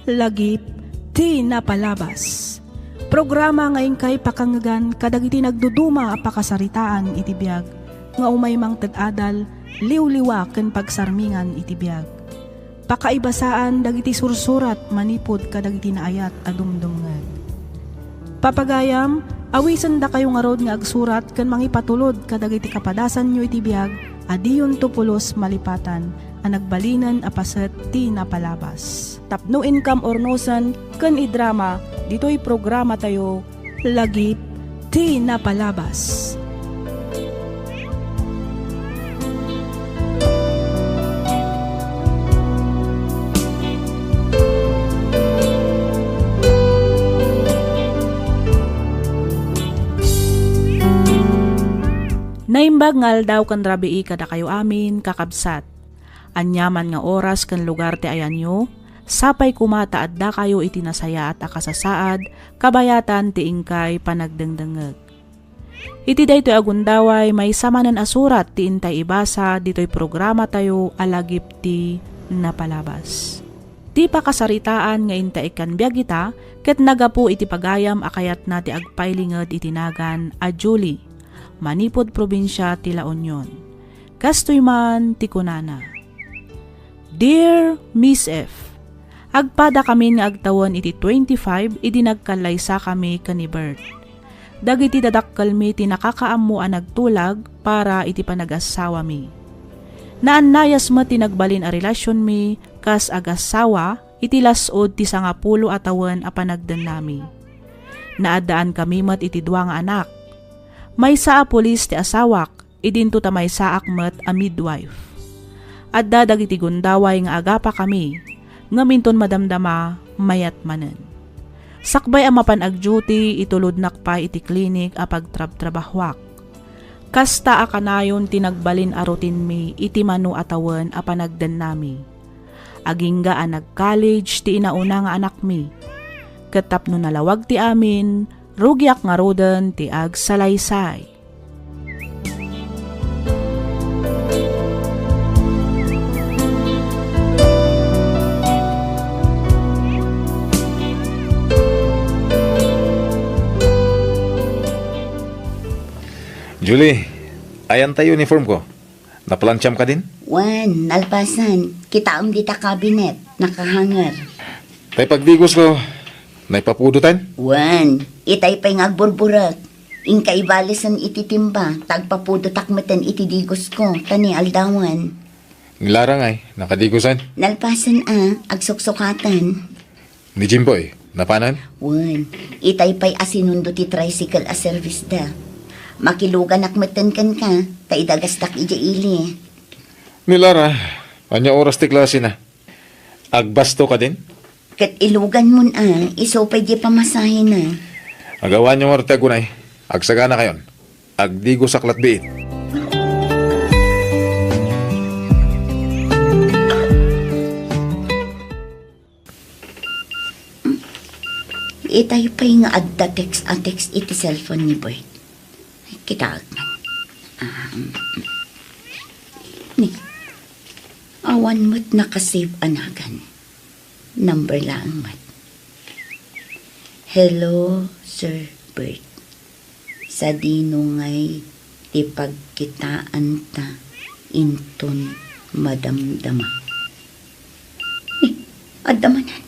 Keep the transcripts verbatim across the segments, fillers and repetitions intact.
Lagip ti napalabas. Programa nga inkay pakangngegan kadagiti nagduduma a pakasaritaan iti biag, nga umay mangted adal, liwliwa ken pagsarmingan iti biag. Pakaibasaan dagiti sursurat manipud kadagiti naayat a dumdumngeg. Papagayam, awisendakayo ngarud nga agsurat ken mangipatulod kadagiti kapadasanyo iti biag a diyonto pulos malipatan a nagbalinen a paset ti napalabas. Tapno inkam urnosen ken idrama ditoy programatayo, Lagip ti Napalabas. Naimbag nga aldaw ken rabii kadakayo amin, kakabsat. Aniaman nga oras ken lugar ti ayanyo, sapay koma ta addakayo iti nasayaat a kasasaad, kabayatan ti inkay panagdengdengngeg. Iti daytoy a gundaway, maysa manen a surat ti intay ibasa ditoy programatayo a Lagip ti Napalabas. Ti pakasaritaan nga intay ikkan biag ita ket nagapu iti pagayam a kayatna ti agpailinged iti nagan a Julie, manipud probinsia ti La Union. Kastoy man ti kunana, "Dear Miss F, agpadakamin nga agtawen iti twenty-five idi nagkallaysakami ken ni Bert. Dagiti dadakkelmi ti nakakaammo a nagtulag para iti panagassawami. Naannayas met ti nagbalin a relasionmi kas agassawa iti las-ud ti sangapulo a tawen a panagdennami. Naaddaankami met iti dua nga anak. Maysa a pulis ti asawak, idinto ta maysaak met a midwife. Adda dagiti gundaway nga agapakami, ngem inton madamdama, mayat manen. Sakbay a mapan ag-duty, itulodnak pay iti klinik a pagtrabtrabahoak. Kasta a kanayon ti nagbalin a routine-mi iti mano a tawen a panagdennami. Agingga a nag-college ti inauna nga anakmi. Ket tapno nalawag ti amin, rugiak ngaruden ti agsalaysay. Julie, ayan tayo uniform ko. Napalantiam kadin? Wen, nalpasen. Kitaem dita cabinet, nakahanger. Tay pagdigos ko, naipapudotan? Wen, itay pay nga agburburek. Inka ibalisen iti timba, ta agpapudotak meten iti digos ko, ta ni aldawen. Ni Lara ngay, nakadigosan? Nalpasen a, agsuksukatan. Ni Jimboy, napanan? Wen, itay pay a sinundo ti tricycle a service da. Makiluganak meten kenka, ta idagasdak idiay ili. Ni Lara, ania oras ti klase na? Agbasto kadin? Ket ilugan mon a, isu pay di pamasahena. Agawanyo ngarud ti agunay. Agsaganakayon. Agdigosak latbiit. Itay pay nga adda text a text iti cellphone ni Bert. Kitaek man. Ah, mm, mm. Ni, awan met nakasave a nagan. Number laeng met. "Hello, Sir Bert. Sadino ngay ti pagkitaanta inton madamdama?" Eh, adda manen.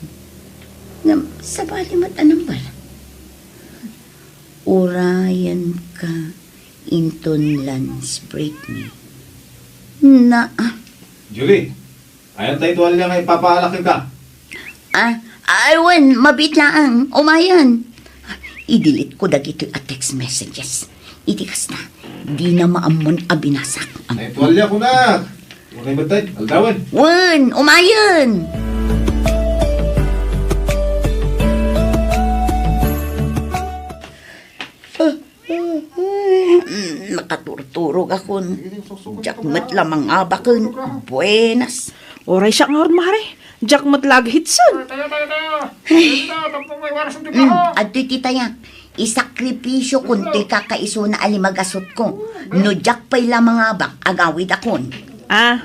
Ngem sabali met a number. "Urayenka inton lunch break mi." Na, ah. Julie, ayan tay tuwalya nga ipapaalak kenka? Ah, ay, wen, mabiit laeng. Umayen. I-delete ko dagitoy a text messages. Iti kasta, dina maammon a binasak. Ay, tuwalya ko na. Unay met tay, aldawen. Wen, umayen. Ah, Mm, nakaturturogakon. Diak met la mangabaken. Buenas. Uray siak ngarud, Mare. Diak met la aghitsen. Tayo, tayo, tayo. Ay. Tayo, tayo, tapno may oras ang Mm, trabaho. Adtoy ti tayak. Isakripisyokon toy kakaisuna a limagasutko. No diak pay la mangabak, agawidakon. Ah,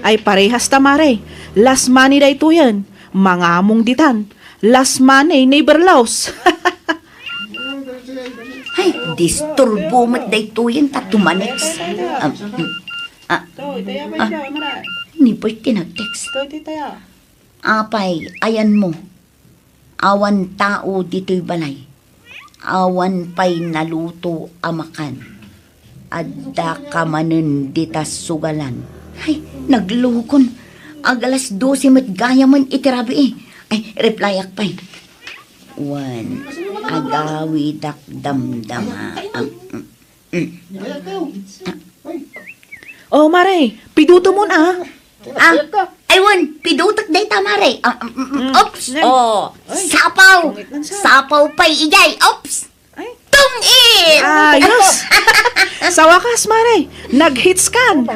ay parehas ta, Mare. Last money daytoyen. mangamong ditan. Last money, never loss. Ay, disturbo met daytoyen ta tumaneks. Am, mm, ah, ah, ni Bert ti nag-text. Apay, ayanmo. Awan tao ditoy balay. Awan pay naluto a makan. Addaka manen dita sugalan. Ay, naglukon. Ag alas dose met gayamen iti rabii. Ay, replyak pay. Wen, agawidak damdama. Am, mm. Mm. Oh, Mare, pidutomon, ah. Ah, ay, wen, pidutek dayta, Mare. Ah, mm, mm, mm. Oops. Oh, sapaw. Sapaw pay idiay. Oops. Tungit! Ayos! Sa wakas, Mare, nag-hits kan.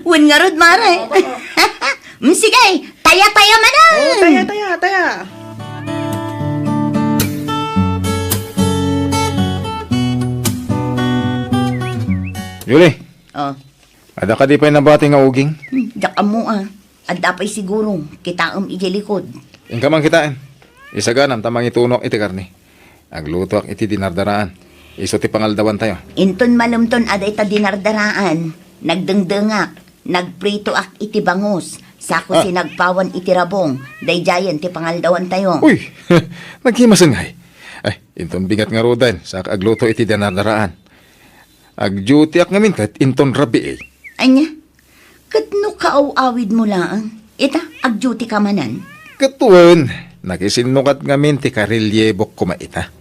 Wen ngarud, Mare. Mm, sige, taya-taya manen. Oh, taya, taya, taya. Julie. Oh. Adda kadi pay nabati nga uging? Hmm, diak ammo, ah. Adda pay siguro, kitaem idiay likod. Inka man kitaen. Isaganam ta mangitunoak iti karne. Aglutoak iti dinardaraan. Isu ti pangaldawantayo. Inton malemton a dayta dinardaraan, nagdengdengak, nagpritoak iti bangus, sako sinagpawan iti rabong, daydiayen ti pangaldawantayo. Uy! Naghimasengay. Ay, inton bigat ngaruden, saka agluto iti dinardaraan. Agdutiak ngamin ket inton rabii. Ania? Ket no kaaw-awidmo laeng, ita, agdutika manen? Ket wen, nakisinnukat ngamin ti karelyebok koma ita.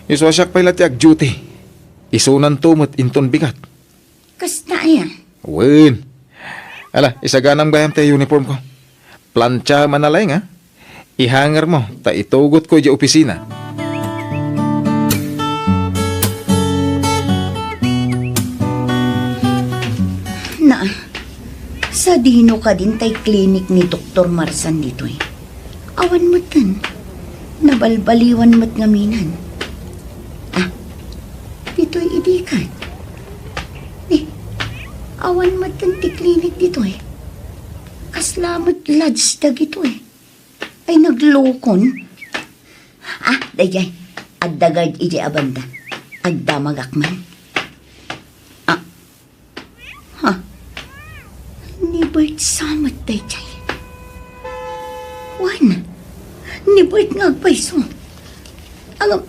Isu a siak pay la ti agduti. Isunanto met inton bigat. Kasta aya? Wen. Ala, isaganam gayam ti uniformko. Plantiaem a nalaing, a? Ihangermo ta itugotko idiay opisina. Na, sadino kadin tay klinik ni Doktor Marsan ditoy? Awan metten. Nabalbaliwan met ngaminen. Ah, ditoy idi ket. Ni, awan metten ti klinik ditoy. Kasla met lodge dagitoy. Ay, naglukon. Ah, daydiay. Adda guard idiay a banda. Agdamagak man. Ah. Ha? Ni Bert sa met daydiay. Wen, ni Bert nga agpayso. Ngem,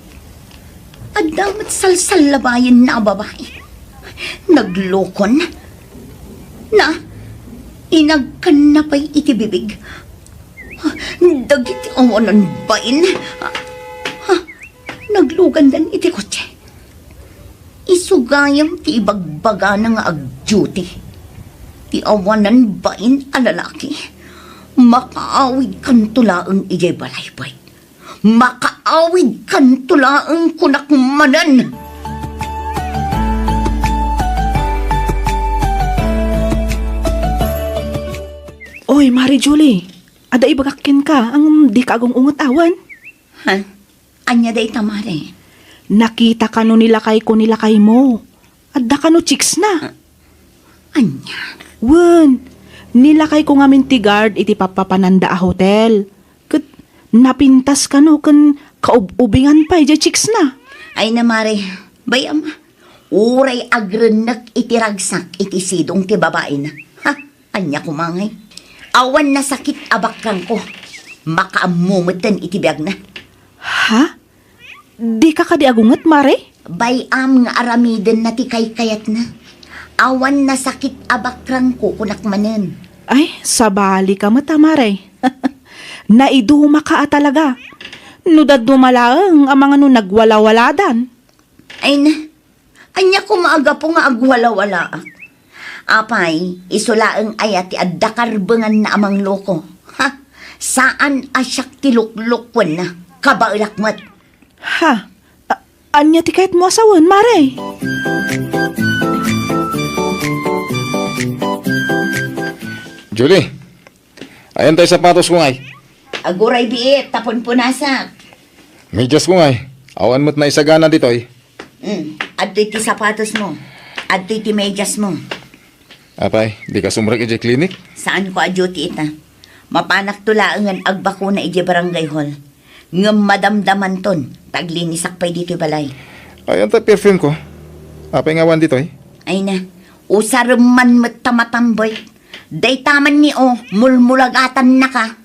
adda met salsallabayenna a babai. Naglukon. Na, inagkanna pay iti bibig. Dagiti awanan bain. Ha? Naglugandan iti kotse. Isu gayam ti ibagbagana nga agduty. Ti awanan bain a lalaki, makaawidkanto laeng idiay balay, Bert. Makaawidkanto laeng, kunak manen. Oy, Mare Julie, adda ibagak kenka, ngem dika agung-unget awan? Ha? Ania dayta, Mare? Nakita kano ni lakayko ni lakaymo? Adda kano chicks na? Ah, ania? Wen, ni lakayko ngamin ti guard iti pappapananda a hotel. Ket napintas kano ken kaub-ubingan pay diay chicks na. Ay na, Mare, bay-am, uray agrennek iti ragsak iti sidong ti babaina. Ha? Ania koma ngay? Awan nasakit a bakrangko. Makaammo metten iti biagna. Ha? Dika kadi agunget, Mare? Bay-am nga aramidenna ti kaykayatna. Awan nasakit a bakrangko, kunak manen. Ay, sabalika met a, Mare. Naidumaka a talaga. No dadduma laeng, amangan no nagwalawaladan. Ay na, ania koma a gapu nga agwalawalaak? Apay, isu laeng aya ti adda karbenganna a mangloko. Ha? Saan a siak ti luklokuenna. Kabaelak met. Ha? A-, ania ti kayatmo a sawen, Mare? Julie, ayan tay sapatosko ngay? Aguray biit, ta punpunasak. Mediasko ngay? Awan met naisagana ditoy. Mm, adtoy ti sapatosmo. Adtoy ti mediasmo. Apay, dika sumrek idiay klinik? Saanko a duty ita. Mapanakto laengen agbakuna idiay barangay hall. Ngem madamdamanton, ta aglinisak pay ditoy balay. Ay, anta perfume ko? Apay nga awan ditoy? Ay na, usarem man met ta matambet. Dayta man ni, o, mulmulagatannaka.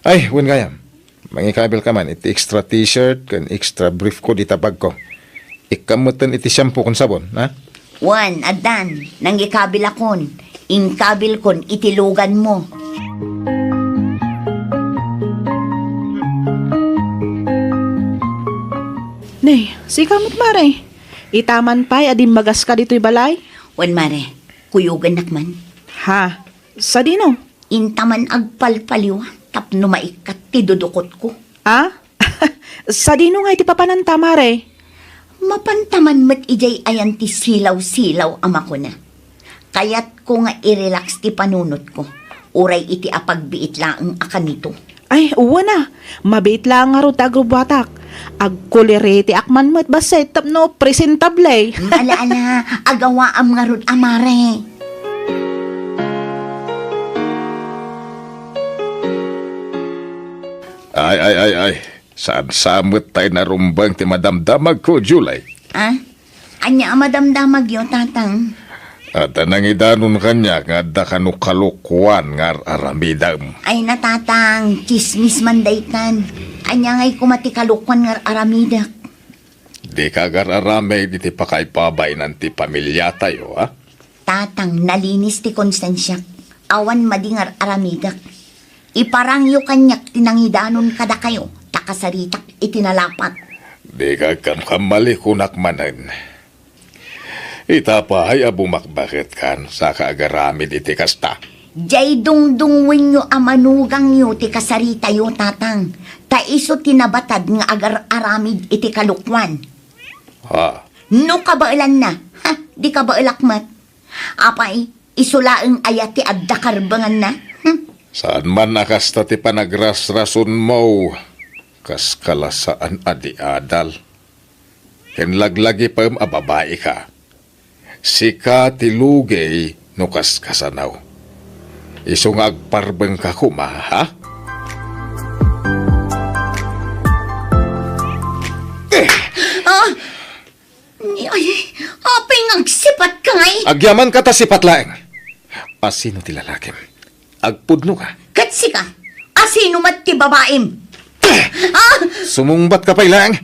Ay, wen gayam. Mangikabilka man iti extra t-shirt ken extra brief ko dita bag ko. Ikkam metten iti shampoo ken sabon, ha? Wen, addan, nangikabilakon. Inkabilkon iti luganmo. Nay, sika met, Mare. Ita man pay a dimmagaska ditoy balay? Wen, Mare. Kuyogennak man. Ha? Sadino? Inta man agpalpaliwan tapno maikkat ti dudukotko. A? Sadino nga iti papananta, Mare? Mapanta man met idiay ayan ti silaw-silaw a makuna. Kayatko nga i-relax ti panunotko, uray iti apagbiit laeng a kanito. Ay, wen a. Mabiit laeng ngarud ti agrubbuatak. Agkuleretiak man met bassit tapno presentable. Ala, ala, agawaam ngarud a, Mare. Ay, ay, ay, ay. Saan sa met tay narumbeng ti madamdamagko, Julie? Ah? Ania a madamdamagyo, Tatang? Adda nangidanon kaniak nga adda kano kalokuan nga ar-aramidem. Ay na, Tatang, tsismis man daytan. Ania ngay koma ti kalokuan nga ar-aramidek? Dika agar-aramid iti pakaibabainan ti pamiliatayo, a? Tatang, nalinis ti konsensiak. Awan madi nga ar-aramidek. Iparangyo kaniak ti nangidanon kadakayo, ta kasaritak iti nalapat. Dika agkamkamali, kunak manen. Ita pay a bumakbaketkan, saka agaramid iti kasta. Diay dungdungngoenyo a manugangyo ti kasaritayo, Tatang, ta isu ti nabatad nga agar-aramid iti kalokuan. Ha? No kabaelanna, ha, di kabaelak met. Apay, isu laeng aya ti adda karbenganna? Hmm? Saan man a kasta ti panagrasrasonmo, kas kalasaan a di adal. Ken laglagipem a babaika. Sika ti lugey no kas kasano. Isu nga agparbengka koma, ha? Ah! Ni, ay, apay nga agsipatka ngay? Agyamanka ta sipat laeng. Asino ti lalakim? Agpudno ka? Ket sika, asino met ti babaim? Ah! Sumungbat ka pay laeng.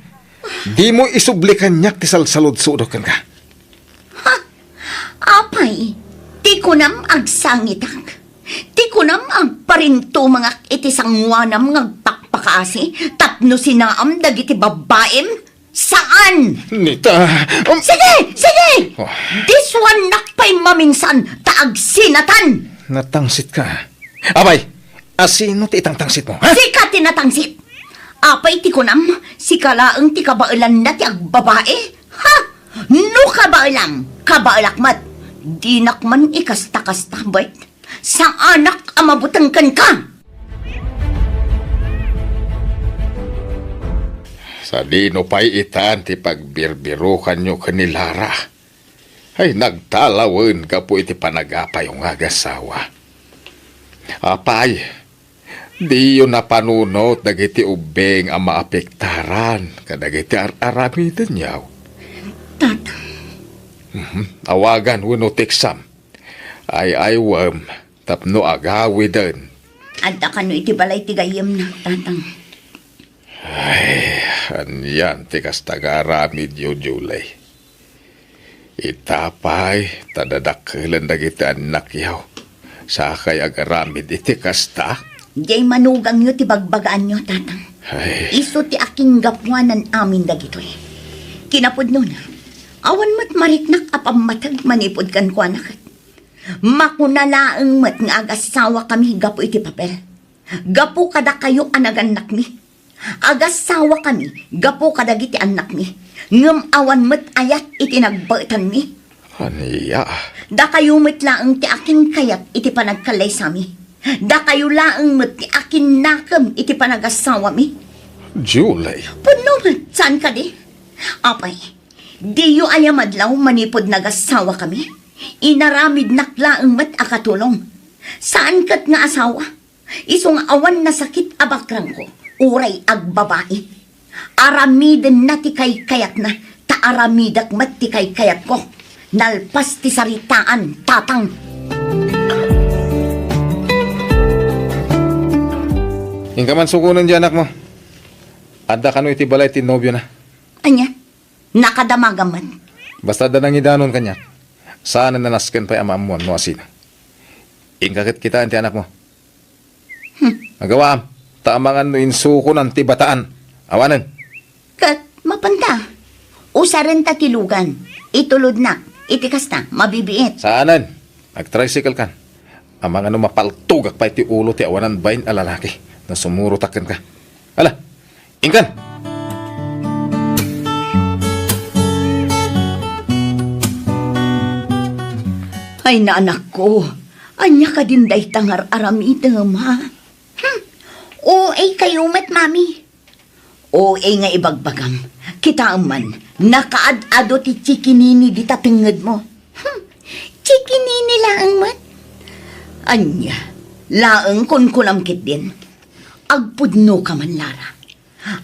Dimo isubli kaniak ti salsaludsodok kenka. Ha? Apay, ti kunam agsangitak? Ti kunam agparintumengak iti sangoanam nga agpakpakaasi tapno sinaam dagiti babaim? Saan? Nita, um, Sige! Sige! Oh. Disuannak pay maminsan ta agsinatan! Natangsit ka. Apay, asino ti itangtangsit mo, ha? Sika ti natangsit! Apay ti kunam, sika laeng ti kabaelanna ti agbabae? Ha? No kabaelam, kabaelak met. Dinak man ikasta-kasta, Bert. Saanak a mabuteng kenka! Sadino pay itan ti pagbirbirokanyo ken ni Lara? Ay, nagtalawen gapu iti panagapayo nga agasawa. Apay, diyo napanunot dagiti ubbing a maapektaran kadagiti ar-aramidenyo. Tata. Mhm. Awagan wenno teksam. Ay-aywem tapno agawiden. Adda kano iti balay ti gayyemna, Tatang. Ay, anian ti kasta nga aramidyo, Julie? Ita pay, ta dadakkelen dagiti annakyo. Sakay agaramid iti kasta? Diay manugangyo ti bagbagaanyo, Tatang. Ay. Isu ti akinggapuanan amin dagitoy. Kinapudnona, awan met mariknak a pammateg manipud kenkuana ket. Makuna laeng met nga agasawakami gapu iti papel. Gapu kadakayo a nagannakmi. Agasawakami gapu kadagiti annakmi. Ngem awan met ayat iti nagbaetanmi. Ania? Dakayo met laeng ti akinkayat iti panagkallaysami. Dakayo laeng met ti akinnakem iti panagasawami. Julie. Pudno met, saan kadi? Apay, diyo aya madlaw manipud nagasawakami? Inaramidnak laeng met a katulong. Saan ket nga asawa. Isu nga awan nasakit a bakrangko, uray agbabai. Aramidenna ti kaykayatna, ta aramidek met ti kaykayatko. Nalpas ti saritaan, tatang. Inka man sukonen ti anakmo. Adda kano iti balay ti nobiona. Ania? Nakadamagam met. Basta adda nangidanon kaniak, saanen a nasken pay a maammuan no asino. Inka ket kitaen ti anakmo. Hmm. Agawaam, ta amangan no insukonan ti bataan. Awanen. Ket mapanta. Usarenta ti lugan. Itulodna. Iti kasta, mabibiit. Saanen. Agtricycle kan. Amangan no mapaltogak pay ti ulo ti awanan bain a lalaki no sumurotak kenka. Ala, inkan! Ay, naanakko, ania kadin dayta nga ar-aramidem, ha? Hmm. O A kayo met, Mami. O A nga ibagbagam. Kitaem man, nakaad-ado ti chikinini dita tengngedmo. Hmm. Chikinini laeng met? Ania, laeng kunkunam ketdin. Agpudno ka man, Lara.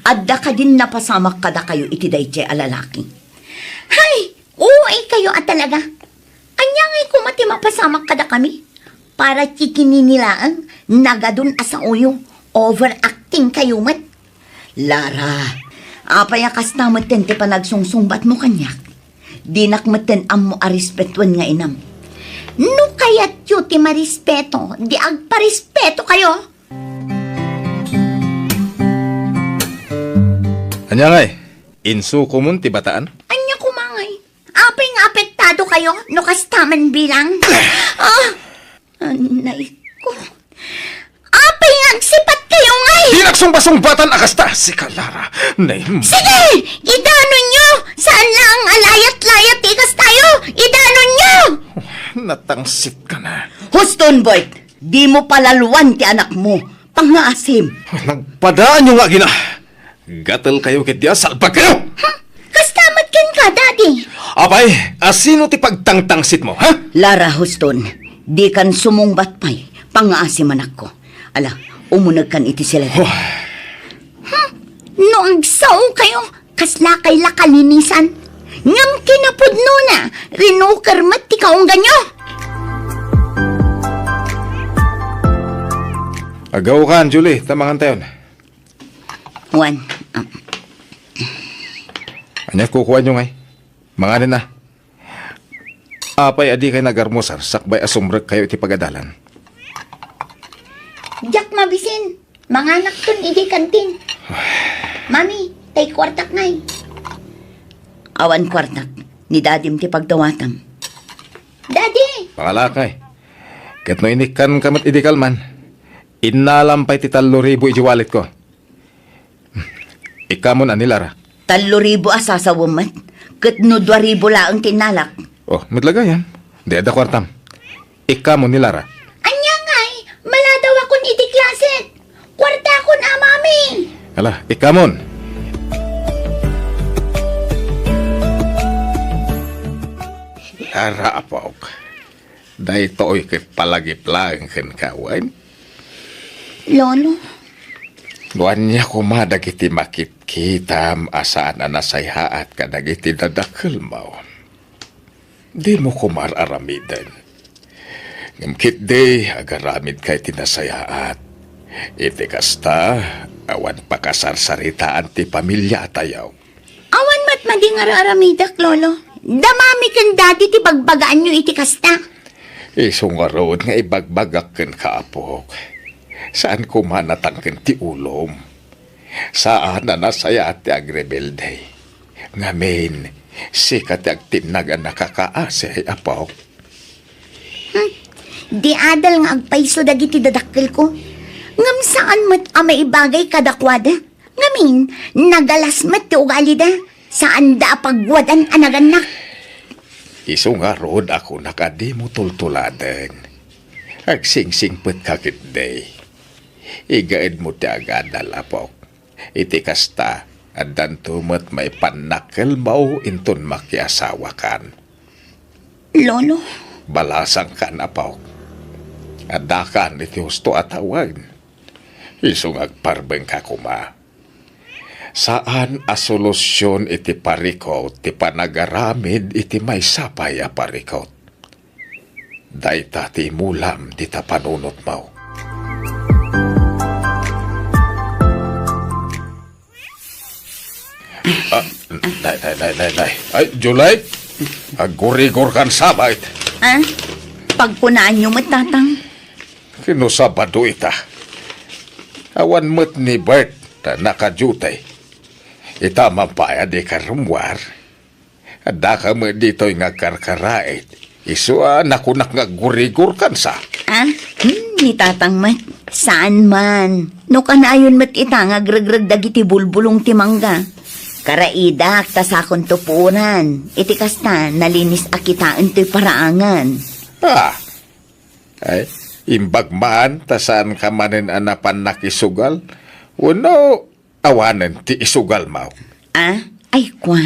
Adda kadin napasamak kadakayo iti daydiay a lalaki? Hay! O A kayo a talaga. Ania ngay koma ti mapasamak kadakami? Para chikinini laeng, nagadun a saoyo. Overacting kayo met. Lara, apay a kasta metten ti panagsungsungbatmo kaniak? Dinak metten ammo a respetuen nga inam. No kayatyo ti marespeto, di agparespeto kayo. Ania ngay? Insukomon ti bataan? Ania koma ngay? Apay nga apektado kayo no kasta man bilang? Ah! Anay ko. Apay nga agsipat kayo ngay? Di nagsungbasungbatan a kasta! Sika, Lara. Nay, Sige! Idanonyo! Saan lang a layat-layat ti kastayo! Idanonyo! Natangsit ka na. Huston, Bert! Dimo palaluan ti anakmo. Pangngaasim. Nagpadaanyo nga agina. Gatel kayo ketdi a salbag kayo! Ha? Kasta met kenka, Daddy. Apay, asino ti pagtangtangsitmo, ha? Lara, Huston, dikan sumungbat pay. Pangngaasim, anakko. Ala, umunegkan iti siled. Oh. Hmm? No agsao kayo, kasla kay la kalinisan. Ngem kinapudnona, rinuker met ti kaungganyo. Agaw kan, Julie, ta mangantayon. Wen, um, Ania kukuanyo ngay? Manganen na. Apay a dikay nagarmusar sakbay a sumrekkayo iti pagadalan? Diak mabisin. Manganakton idi kantin. Mami, tay kuartak ngay. Awan kuartak. Ni Dadim ti pagdawatam. Daddy! Pangalakay. Ket no inikkanka met idi kalman, innalam pay ti tallo ribu iti walletko. Ikkamon a ni Lara. Tallo ribu a sasawem met, ket no dua ribu laeng ti innalak. Oh, met la gayam. Di adda kuartam. Ikkamon ni Lara. Ania ngay? Maladawakon iti klase. Kuartakon a, Mami. Ala, ikkamon. Lara, apok. Daytoy ket palagip laeng kenka, wen? Lolo. No ania koma dagiti makitkitam a saan a nasayaat kadagiti dadakkelmo, dimo koma ar-aramiden. Ngem ketdi, agaramidka iti nasayaat. Iti kasta, awan pakasarsaritaan ti pamiliatayo. Awan met madi nga ar-aramidek, Lolo. Da Mami ken Daddy ti bagbagaanyo iti kasta. Isu ngarud nga ibagbagak kenka, apok. Saan koma natangken ti ulom. Saan a nasayaat ti agrebelde. Ngamin, sika ti agtinnag a nakakaasi, apok. Hmm. Di adal nga agpayso dagiti dadakkelko. Ngem saan met a maibagay kadakuada. Ngamin, nagalas met ti ugalida. Saanda a pagwadan a nagannak. Isu ngarud a kunak a dimo tultuladen. Agsingsingpetka ketdi. Igaedmo ti agadal, apok. Iti kasta, addanto met maipannakkelmo inton makiasawakan. Lolo. Balasangkan, apok. Addakan iti husto a tawen. Isu nga agparbengka koma. Saan a solusion iti parikut ti panagaramid iti maysa pay a parikut. Dayta ti imulam dita panunotmo. Ah, nay, nay, nay, nay, nay. Ay, Juliet, aggurigor kan sabay. Ah? Pagkunaanyo met, Tatang? Kino Sabado ita? Awan met ni Bert ta naka-duty. Ita man pay a di karummuar. Addaka met ditoy nga agkarkaraet. Isu a nakunak nga aggurigor kansa. Ah? Hmm, ni Tatang met. Saan man. No kanayon met ita nga agregreg dagiti bulbulong ti mangga. Karaidak ta sakonto puoran. Iti kasta, nalinis a kitaen toy paraangan. Ah, ay, imbag man ta saanka manen a napan nakisugal? Wenno awanen ti isugalmo? Ah, ay, kua.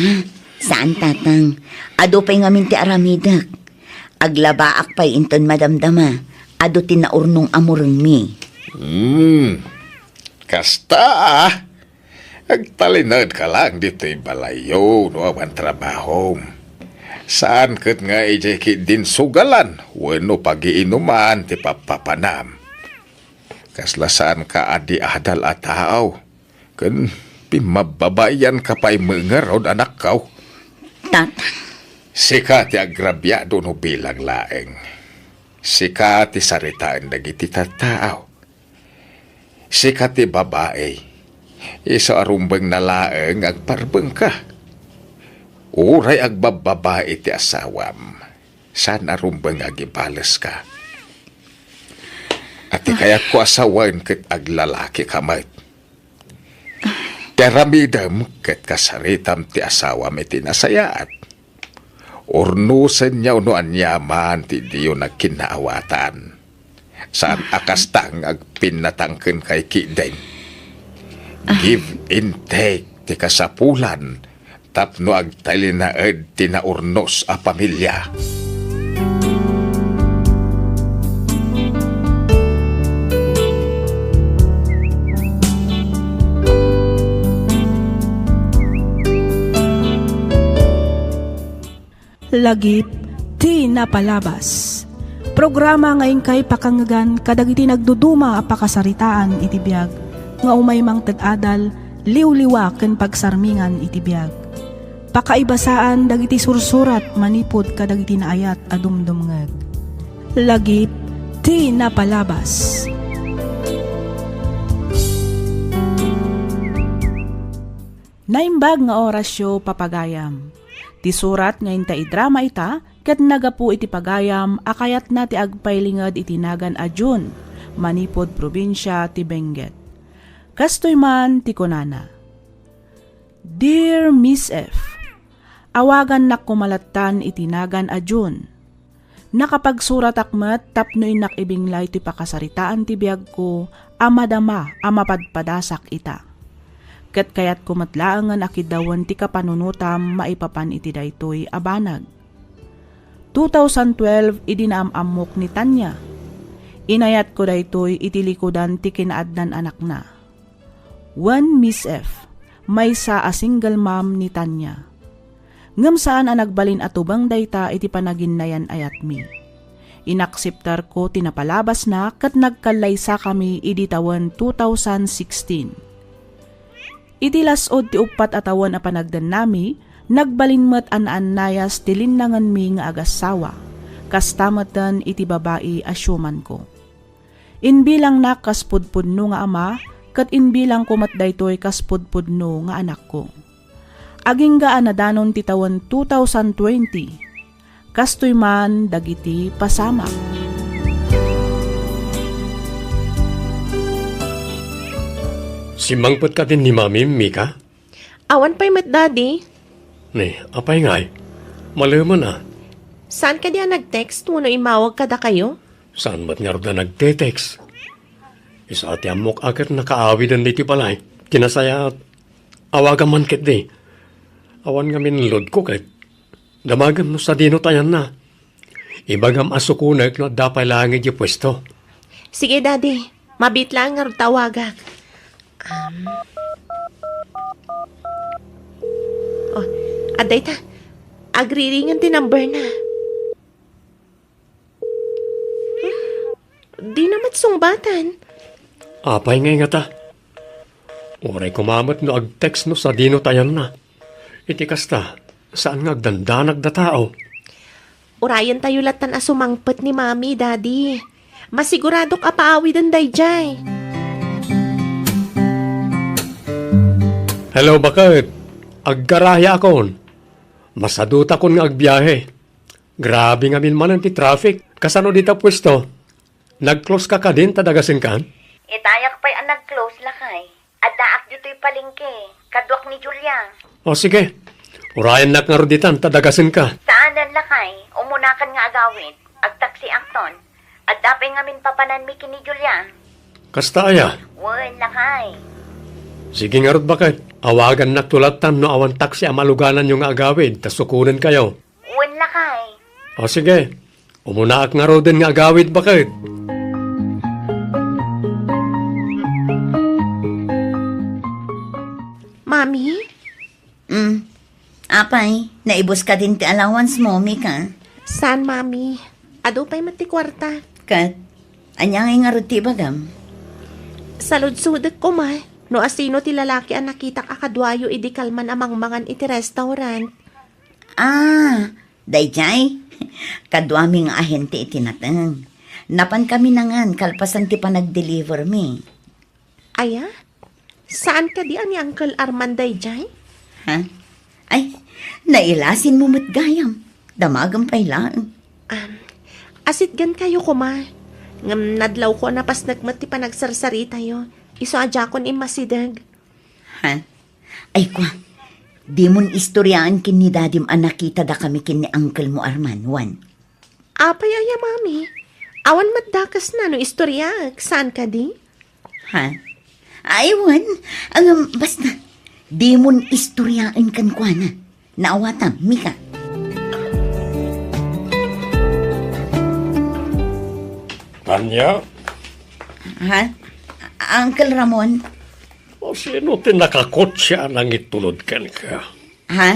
Saan, Tatang. Adu pay ngamin ti aramidek. Aglabaak pay inton madamdama. Adu ti naurnong a murengmi. Hmm. Kasta, ah. Agtalinaedka lang ditoy balayyo no awan trabahom. Saan ket nga idiay ketdin sugalan wenno pagiinuman ti pappapanam. Kasla saanka a di adal a tao, ken pimmababaianka pay met ngarud, anakko. Tatang. Sika ti agrabiado no bilang laeng. Sika ti saritaen dagiti tattao. Sika ti babai. Isu a rumbengna laeng nga agparbengka. Uray agbabbabai ti asawam, saan a rumbeng nga agibaleska. A ti kayatko a sawen ket aglalakika met. Ti aramidem ket kasaritam ti asawam iti nasayaat. Urnosenyo no aniaman ti diyo nagkinnaawatan. Saan a kasta nga agpinnatang kenka ketdin. Give and take ti kasapulan tapno agtalinaed ti naurnos a pamilia. Lagip ti napalabas. Programa nga inkay pakangngegan kadagiti nagduduma a pakasaritaan iti biag nga umay mangted adal, liwliwa ken pagsarmingan iti biag. Pakaibasaan dagiti sursurat manipud kadagiti naayat a dumdumngeg. Lagip ti napalabas. Naimbag nga orasyo, papagayam. Ti surat nga inta idrama ita ket nagapu iti pagayam a kayatna ti agpailinged iti nagan a June, manipud probinsia ti Benguet. Kastoy man ti kunana, "Dear Miss F, awagannak koma lattan iti nagan a June. Nakapagsuratak met tapno innak ibinglay ti pakasaritaan ti biagko a madama a mapadpadasak ita. Ket kayatko met laengen a kiddawen ti kapanunotam maipapan iti daytoy a banag. Two thousand twelve idi naam-ammok ni Tanya. Inayatko daytoy iti likudan ti kinaadnan anakna." Wen Miss F, maysa a single mom ni Tanya. Ngem saan a nagbalin a tubeng dayta iti panaginnayan-ayatmi. Inakseptarko ti napalabasna ket nagkallaysakami idi tawen two thousand sixteen. Iti las-ud ti uppat a tawen a panagdennami, nagbalin met a naannayas ti linnangenmi nga agassawa. Kasta meten iti babai a siumanko. Imbilangnak kas pudpudno nga ama, ket imbilangko met daytoy kas pudpudno nga anakko. Agingga a nadanon ti tawen two thousand twenty. Kastoy man dagiti pasamak. Simmangpet kadin ni Mami, Mika? Awan pay met, Daddy. Ni, apay ngay? Malemen a. Saan kadi a nag-text wenno immawag kadakayo? Saan met ngarud a nagte-text? Isu ti ammok a ket nakaawiden ditoy balay. Ti nasayaat, awagam man ketdi. Awan ngamin loadko ket damagem no sadino ti ayanna. Ibagam a sukonek no adda pay laeng idiay puesto. Sige, Daddy. Mabiit laeng ngarud ta awagak. Um. Oh, adda ita. Agriringen ti number na. Hmm? Di na met sungbatan. Apay ngay ngata? Uray koma met no ag-text no sadino ti ayanna. Iti kasta, saan nga agdandanag da tao. Urayentayo lattan a sumangpet ni Mami, Daddy. Masiguradok a paawiden daydiay. Hello, baket. Aggarahia akon. Masadutakon nga agbiahe. Grabe ngamin manen ti traffic. Kasano dita puesto? Nag-close ka kadin ta dagasenkan? Itayak pay a nag-close, lakay. Addaak ditoy palengke, kaduak ni Julia. O sige, urayennak ngarud ditan ta dagasenka. Saanen, lakay, umunakan nga agawid. Agtaksiakton. Adda pay ngamin papananmi ken ni Julia. Kasta aya? Wen, lakay. Sige ngarud, baket. Awagannakto lattan no awan taksi a malugananyo nga agawid ta sukonenkayo. Wen, lakay. O sige, umunaak ngaruden nga agawid, baket. Mami? Mm. Apay, naibus kadin ti allowance mo, Mika? Saan, Mami? Adu pay met ti kuarta. Ket, ania ngay ngarud ti ibagam? Saludsodek koma no asino ti lalaki a nakitak a kaduayo idi kalman a mangmangan iti restaurant. Ah, daydiay? Kaduami nga ahente iti nateng. Napankami nangan kalpasan ti panagdelivermi. Aya? Saan kadi a ni Uncle Arman daydiay? Ha? Ay, nailasinmo met gayam. Damagem pay laeng. Um, asitgankayo koma. Ngem nadlawko a napasnek met ti panagsarsaritayo. Isu a diakon immasideg. Ha? Ay, kua, dimon istoriaen ken ni Dadim a nakitada kami ken ni Uncle mo Arman, wen? Apay aya, Mami? Awan met dakesna no istoriaek, saan kadi? Ha? Ay, wen. Ngem, basta, dimon istoriaen kenkuana. Naawatam, Mika. Tanya? Ha? Uncle Ramon? O sino ti nakakotse a nangitulod kenka? Ha?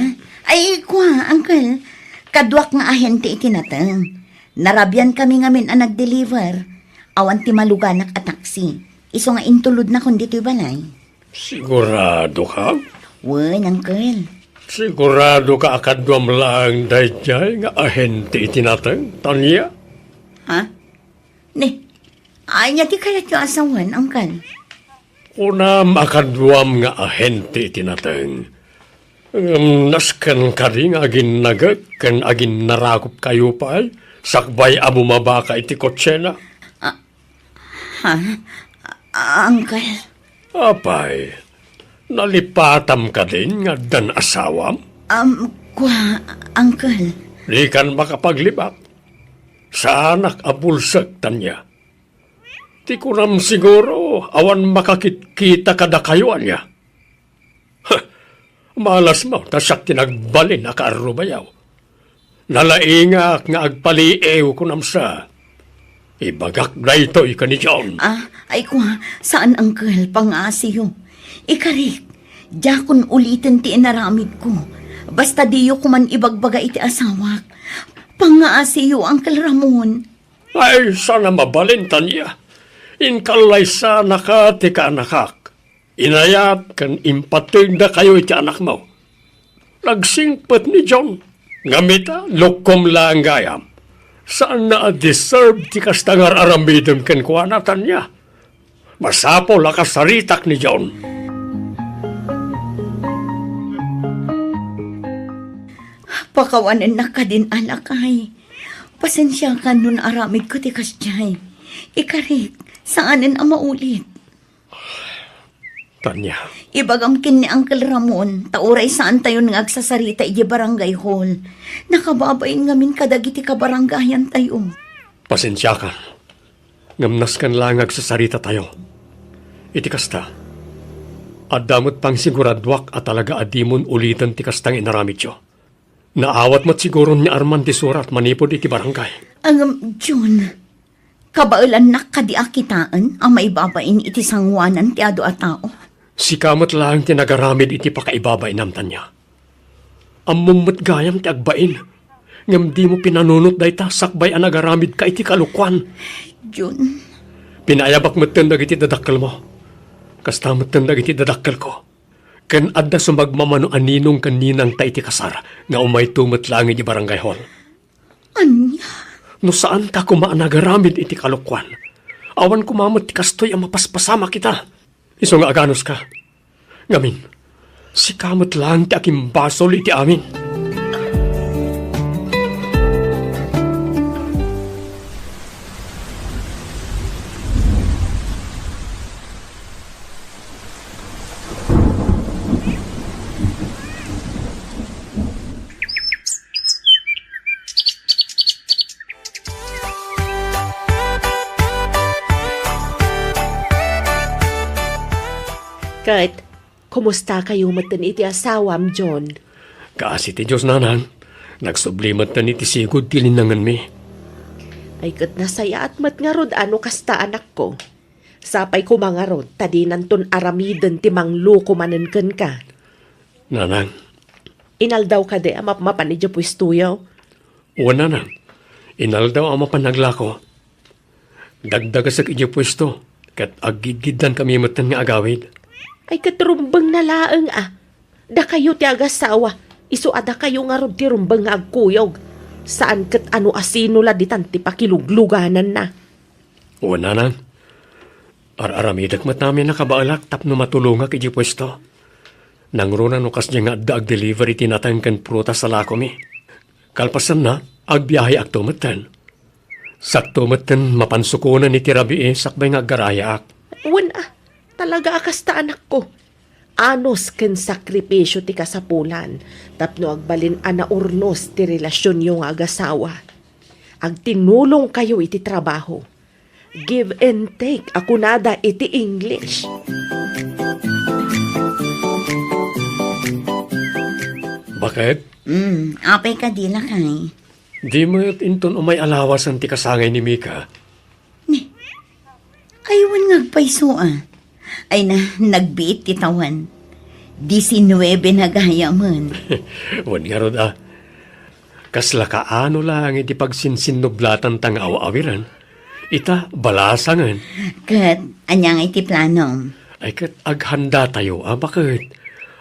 Ay, kua, Uncle. Kaduak nga ahente iti nateng. Narabian kami ngamin a nag-deliver. Awan ti maluganak a taksi. Isu nga intulodnakon ditoy balay. Sigurado ka? Wen, Uncle. Sigurado ka a kaduam laeng daydiay nga ahente iti nateng, Tanya? Ha? Ni, ania ti kayatyo a sawen, Uncle? Kunam a kaduam nga ahente iti nateng. Ngem nasken kadi nga aginnagek ken aginnarakopkayo pay sakbay a bumabaka iti kotsena? Ah, ha? Ah, Uncle. Apay, nalipatam kadin nga addan asawam? Um, kua, Uncle. Dikan makapaglibak. Saanak a bulsek, Tanya. Ti kunam siguro, awan makakitkita kadakayo, ania? Huh! Malasmo, ta siak ti nagbalin a kaarrubayo. Nalaingak nga agpaliiw, kunam sa. Ibagak daytoy ken ni John. Ah, ay kua, saan, Uncle, pangaasiyo. Ikarik, diakon uliten ti inaramidko. Basta diyo koman ibagbaga iti asawak. Pangaasiyo, Uncle Ramon. Ay, saan a mabalin, Tanya. Inkallaysanaka ti kaanakak. Inayat ken impategdakayo iti anakmo. Nagsingpet ni John. Ngem ita, lukkom laeng gayam. Saanna a deserve ti kasta nga ar-aramidem kenkuana, Tanya. Masapul a kasaritak ni John. Pakawanennak kadin a lakay. Pasensiakan no naaramidko ti kasdiay. Ikarik, saanen a maulit. Tanya. Ibagam ken ni Uncle Ramon, ta uray saantayon nga agsasarita idiay barangay hall. Nakababain ngamin kadagiti kabarangayantayo. Pasensiakan. Ngem nasken laeng nga agsasaritatayo. Iti kasta, adda met pangsiguraduak a talaga a dimon uliten ti kasta nga inaramidyo. Naawat met siguron ni Arman ti surat manipud iti barangay. Ngem, John, Kabaelannak kadi a kitaen a maibabain iti sangoanan ti adu a tao? Sika met laeng ti nagaramid iti pakaibabainam, Tania. Ammom met gayam ti agbain, ngem dimo pinanunot dayta sakbay a nagaramidka iti kalokuan. Jun. Pinaayabak metten dagiti dadakkelmo. Kasta metten dagiti dadakkelko. Ken adda sumagmamano a ninong ken ninangta iti kasar nga umayto met laeng iti barangay hall. Ania? No saanka koma a nagaramid iti kalokuan, awan koma met ti kastoy a mapaspasamak ita. Isu nga aganuska. Ngamin, sika met laeng ti agimbasol iti amin. Ket, kumustakayo metten iti asawam, John? Kaasi ti Dios, nanang. Nagsubli metten iti sigud ti linangenmi. Ay, ket nasayaat met ngarud a no kasta, anakko. Sapay koma ngarud ta dinanton aramiden ti mangloko manen kenka. Nanang. Inaldaw kadi a mapmapan idiay puestoyo? Wen, nanang. Inaldaw a mapan naglako. Dagdagesek idiay puesto, ket aggidgiddankami metten nga agawid. Ay, ket rumbengna laeng a. Dakayo ti agasawa, isu a dakayo ngarud ti rumbeng nga agkuyog. Saan ket a no asino la ditan ti pakiluglugananna. Wen, nanang. Ar-aramidek met amin a kabaelak tapno matulongak idiay puesto. Nangruna no kasdiay nga adda agdeliver iti nateng ken prutas a lakomi. Kalpasanna, agbiaheakto metten. Sakto metten mapansukonen iti rabii sakbay nga aggarayaak. Wen a, talaga a kasta, anakko. Anus ken sakripisio ti kasapulan tapno agbalin a naurnos ti relasionyo nga agasawa. Agtinulongkayo iti trabaho. Give and take a kunada iti English. Baket? Mm, apay kadi, lakay? Di met inton umay a lawasen ti kasangay ni Mika. Ni, ay, wen nga agpayso a. Ay na, nagbiit ti tawen. Diecinuebe na gayamen. Wen ngarud a. Kasla kaano laeng iti pagsinsinnublatan ta nga aw-awiren. Ita, balasangen. Ket, ania ngay ti planom? Ay ket, aghanda tayo a baket.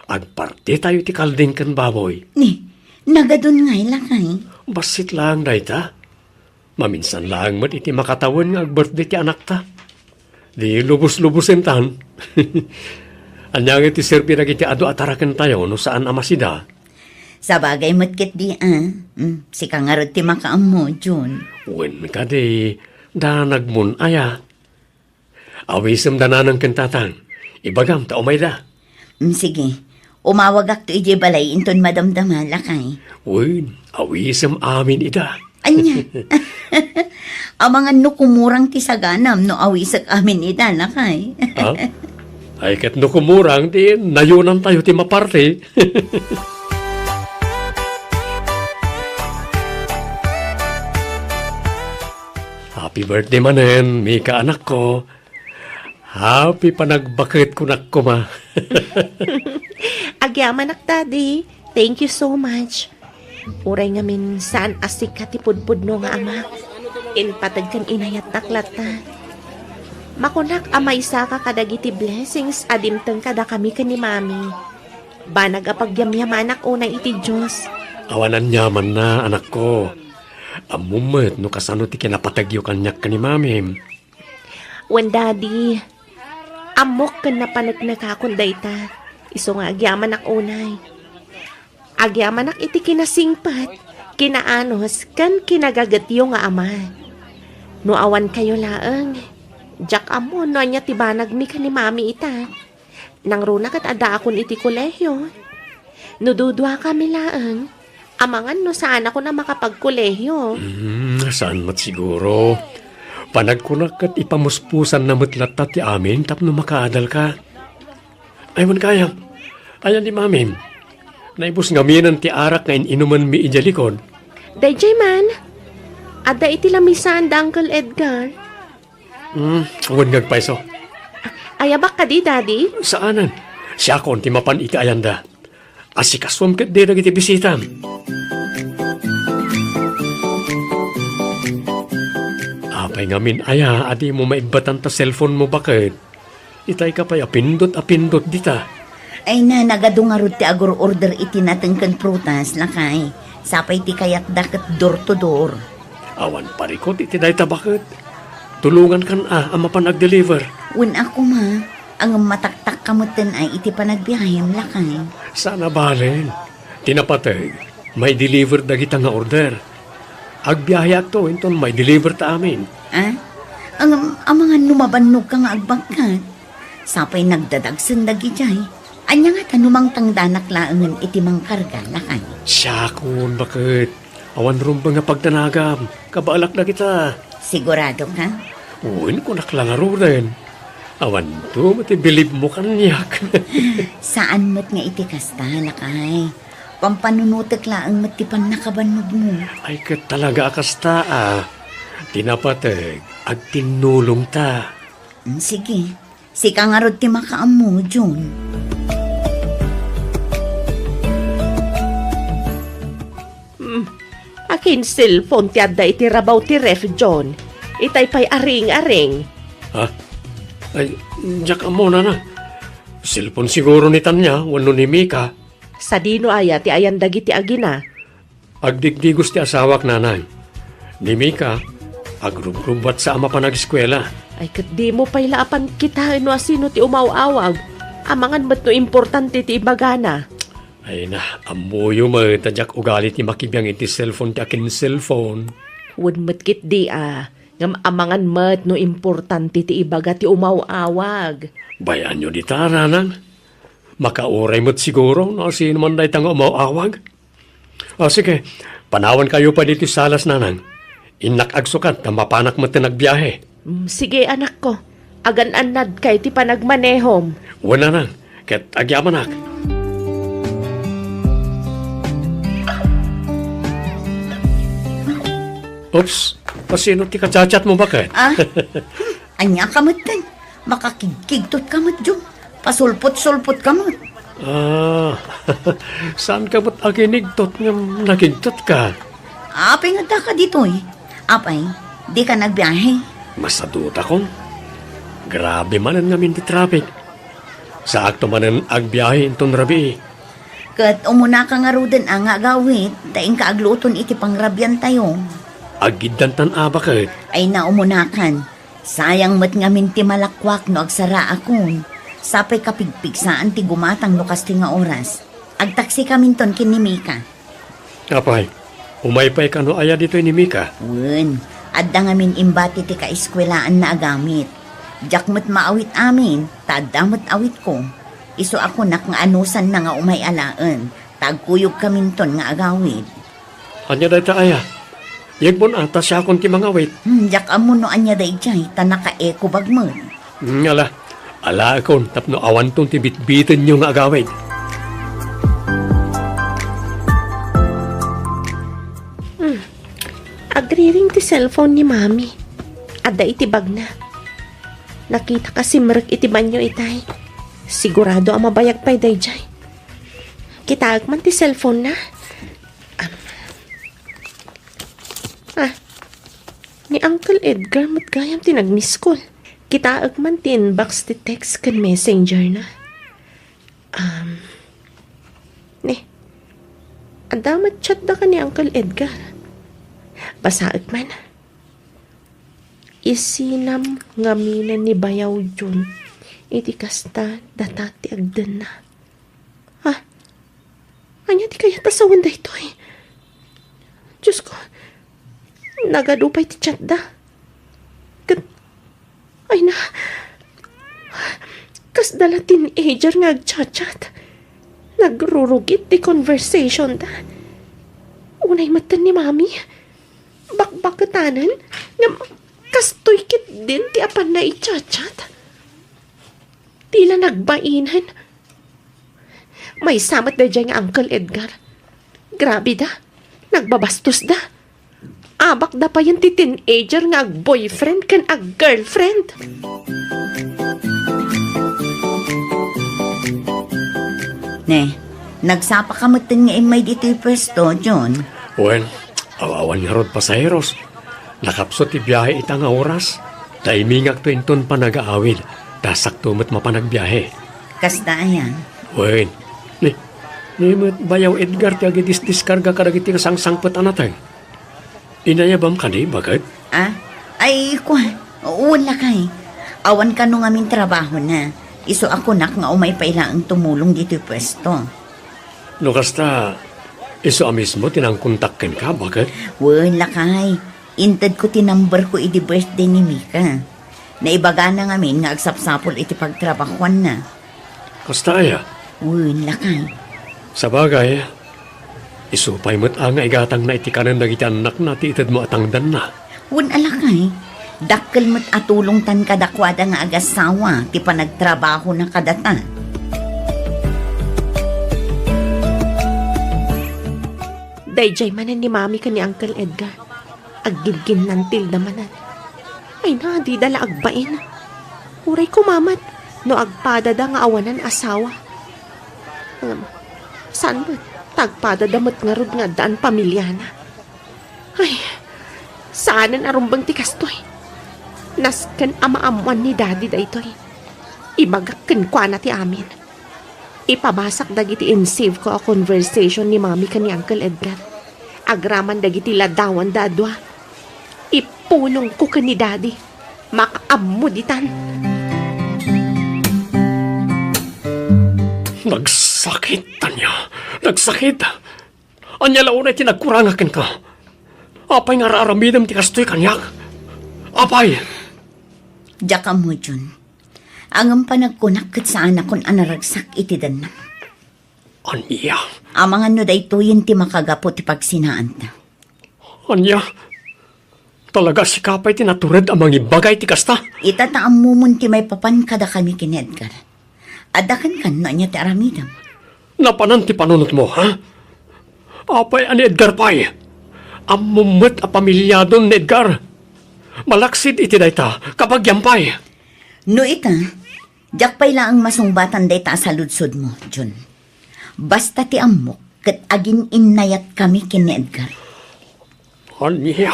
Agparti tayo ti kalding ken baboy. Ni, nagadun ngay, lakay? Bassit laeng dayta. Maminsan laeng met iti makatawen nga agbirthday ti anakta. Di lubos-lubosen tan. Ania nga ti serbi dagiti adu a tarakentayo no saan a masida? Sabagay met ketdi a. Mm, sika ngarud ti makaammo, Jun. Wen kadi, danagmon aya. Awisem da nanang ken tatang. Ibagam ta umayda. Mm, sige. Umawagakto idiay balay inton madamdama, lakay. Wen, awisem amin ida. Ania? Amangan no kumurang ti saganam no awisek amin ida, lakay. Ha? Ay, ket no kumurang, ti nayonantayo ti maparti. Happy birthday manen, Mika, anakko. Happy panagbaket kunak koma. Agyamanak, Daddy. Thank you so much. Uray ngamin saan a sika ti pudpudno nga ama. Impateg ken inayatnak latta. Makunak a maysaka kadagiti blessings a dimteng kadakami ken ni Mami. Banag a pagyamyamanak unay iti Dios. Awan aniamanna, anakko. Ammom met no kasano ti kinapategyo kaniak ken ni Mamim. Wen, Daddy, ammok ken napaneknekakon dayta. Isu nga agyamanak unay. Agyamanak iti kinasingpet, kinaanus, ken kinagagetyo nga ama. No awan kayo laeng, diak ammo no ania ti banagmi ken ni Mami ita. Nangruna ket addaakon iti kolehio. No duduakami laeng, amangan no saanakon a makapagkolehio. Hmm, saan met siguro. Panagkunak ket ipamuspusanna met latta ti amin tapno makaadalka. Ay, wen gayam. Ayan ni Mamim. Naibus ngaminen ti arak nga in-inumenmi idiay likod. Daydiay man. Adda iti lamisaan da Uncle Edgar. Hmm, wen nga agpayso. Ayabak kadi, Daddy? Saanen. Siakon ti mapan iti ayanda. Asikasuam ketdi dagiti bisitam. Apay ngamin aya a dimo maibbatan ta cellphone mo, baket? Itay ka pay a pindot a pindot dita. Ay na, nagadu ngarud ti agur-order iti nateng ken prutas, lakay. Sapay ti kayatda ket door to door. Awan parikut iti dayta, baket. Tulongankan a, a mapan agdeliver. Wen a koma, ngem mataktakka metten ay iti panagbiahem, lakay. Saan a balen. Ti napateg, maideliver dagita nga order. Agbiaheakto inton maideliver ta amin. Ah? Ngem amangan no mabannogka nga agbagkat. Sapay nagdadagsen dagidiay. Ania ngata no mangtangdanak laengen iti mangkarga, lakay? Siakon, baket. Awan rumbeng nga pagdanagam. Kabaalak dagita. Sigurado ka? Wen, kunak la ngaruden. Awanto met ti bilibmo kaniak. Saan met nga iti kasta, lakay. Pampanunotek laeng met ti pannakabannogmo. Ay, ket talaga a kasta, a. Ti napateg, agtinnulongta. Mm, sige. Sika ngarud ti makaammo, Jun. Hmm. Akin cellphone ti adda iti rabaw ti ref, John? Itay pay a ring-a-ring. Ha? Ay, diak ammo, nana. Cellphone siguro ni Tanya wenno ni Mika. Sadino aya ti ayan dagiti agina? Agdigdigos ti asawak, nanang. Ni Mika, agrugrubbuatsa a mapan ageskuela. Ay, ket dimo pay la a pankitaen no asino ti umaw-awag. Amangan met no importante ti ibagana. Ay na, ammoyo met a diak ugali ti makibiang iti cellphone ti akin cellphone. Wen met ketdi a, ngem amangan met no importante ti ibaga ti umaw-awag. Bay-anyo dita, nanang. Makauray met siguro no asino man dayta nga umaw-awag. O, sige. Panawankayo pay ditoy salas, nanang. Innak agsukat ta mapanak met ti nagbiahe. Mm, sige, anakko. Agan-annadka iti panagmanehom. Wen, nanang. Ket agyamanak. Oops. Asino ti kachat-chat mo, baket? Ah? Ania ka met, ten? Makakigkigtot ka met, Jun. Pasulpot-sulpot ka met. Ah, saan ka met aginigtot ngem nagigtot ka? Apay nga daka ditoy? Apay, di ka nagbiahe? Masadutakon. Grabe manen ngamin ti traffic. Saakto manen agbiahe inton rabii. Ket umuna ka ngaruden a nga agawid, ta inka agluton iti pangrabiantayo. Aggiddantan a baket. Ay, na, umunakan. Sayang met ngamin ti malakuak no agsaraakon. Sapay kapigpigsaan ti gumatang no kastoy nga oras. Agtaksikaminton ken ni Mika. Apay, umay pay kano aya ditoy ni Mika? Wen, adda ngamin imbati ti kaeskuelaanna a gamit. Diak met maawit amin, ta adda met awitko. Isu a kunak nga anusanna nga umay alaen, ta agkuyogkaminton nga agawid. Ania dayta aya? Yegbon a, ta siakon ti mangawit. Hmm, diak ammo no ania daydiay, ta naka-eco bag met. Hmm, ala. Alaekon tapno awanton ti bitbitenyo nga agawid. Hmm. Agriring ti cellphone ni Mami. Adda iti bagna. Nakita ka simrek iti banyo itay. Sigurado a mabayag pay daydiay. Kitaek man ti cellphone na. Am. Ah, ni Uncle Edgar met gayam ti nag-miss call. Kitaek man ti inbox ti text ken messenger na. Um, ne, adda met chat da ken ni Uncle Edgar. Basaek man. Isinam ngaminen ni Bayaw Jun iti kasta data ti agdenna. Ha? Ania ti kayat a sawen daytoy? Diyos ko, nagadu pay ti chat da. Ket, ay na, kasda la teenager nga agchat-chat. Nagrurugit ti conversation da. Unay metten ni Mami. Bakbaketanen, ngem kastoy ketdin ti apanna i-chat-chat. Ti la nagbainen. Maysa met daydiay nga Uncle Edgar. Grabe da. Nagbabastos da. Abakda payen ti teenager nga ag-boyfriend ken ag-girlfriend. Ne, nagsapa ka metten nga immay ditoy pwesto, John? Wen, aw-awan ngarud pasaheros. Nakapsut ti biahe ita nga oras. Taimingakto inton panagaawid. Ta sakto met mapan agbiahe. Kasta aya? Wen, ni, ni met Bayaw Edgar ti agidisdiskarga kadagiti kasangsangpet a nateng. Inayabam kadi, baket? Ah? Ay, kua, wen lakay. Awan kano ngamin trabahona. Isu a kunak nga umay pay laeng tumulong ditoy pwesto. No kasta, isu a mismo ti nangkontak kenka, baket? Wen lakay. Intedko ti numberko idi birthday ni Mika. Naibagana ngamin nga agsapsapul iti pagtrabahuanna. Kasta aya? Wen, lakay. Sabagay, isu pay met a nga igatangna iti kanen dagiti annakna ti itedmo a tangdanna. Wen a lakay, dakkel met a tulongtan kadakuada nga agassawa ti panagtrabahona kadata. Daydiay manen ni Mami ken ni Uncle Edgar. Aggingginnantilda manen. Ay na, dida la agbain. Uray koma met no agpadada nga awanan asawa. Ngem, saan met ta agpadada met ngarud nga addaan pamiliana? Ay, saanen a rumbeng ti kastoy. Nasken a maammoan ni Daddy daytoy. Ibagak kenkuana ti amin. Ipabasak dagiti in-save ko a conversation ni Mami ken ni Uncle Edgar. Agraman dagiti ladawanda a dua. Ipulongko ken ni Daddy. Makaammo ditan. Nagsakit, Tanya. Nagsakit. Ania la unay ti nagkurangak kenka? Apay nga ar-aramidem ti kastoy kaniak? Apay? Diak ammo, Jun. Ngem panagkunak ket saanakon a naragsak iti dennam. Ania? Amangan no daytoyen ti makagapu ti pagsinaanta. Ania? Talaga sika pay ti natured a mangibaga iti kasta? Ita ta ammomon ti maipapan kadakami ken ni Edgar. Adda kenka no ania ti aramidem. Napanan ti panunotmo, ha? Apay a ni Edgar pay? Ammom met a pamiliadon ni Edgar. Malaksid iti dayta, kabagiam pay. No ita, diak pay laeng masungbatan dayta a saludsodmo, Jun. Basta ti ammok, ket agin-innayatkami ken ni Edgar. Ania?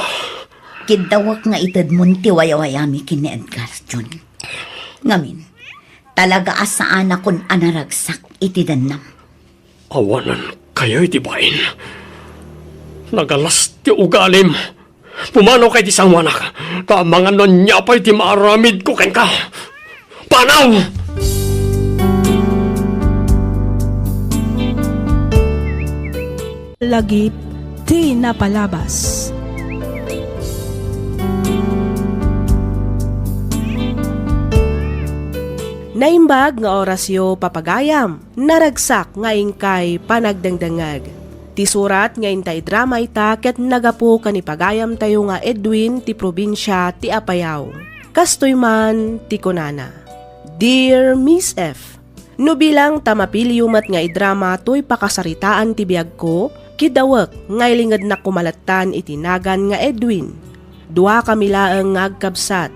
Kiddawek nga itedmon ti wayawayami ken ni Edgar, Jun. Ngamin, talaga a saanakon a naragsak iti dennam. Awanankayo iti bain. Nagalas ti ugalim. Pumanawka iti sangoanak, ta amangan no ania pay ti maaramidko kenka. Panaw! Lagip ti napalabas. Naimbag nga orasyo, papagayam. Naragsak nga inkay panagdengdengngeg. Ti surat nga inta idrama ita ket nagapu ken ni pagayamtayo nga Edwin ti probinsia ti Apayao. Kastoy man ti kunana, Dear Miss F, no bilang ta mapiliyo met nga idrama toy pakasaritaan ti biagko, kiddawek nga ilingednak koma lattan iti nagan nga Edwin. Duakami laeng nga agkabsat.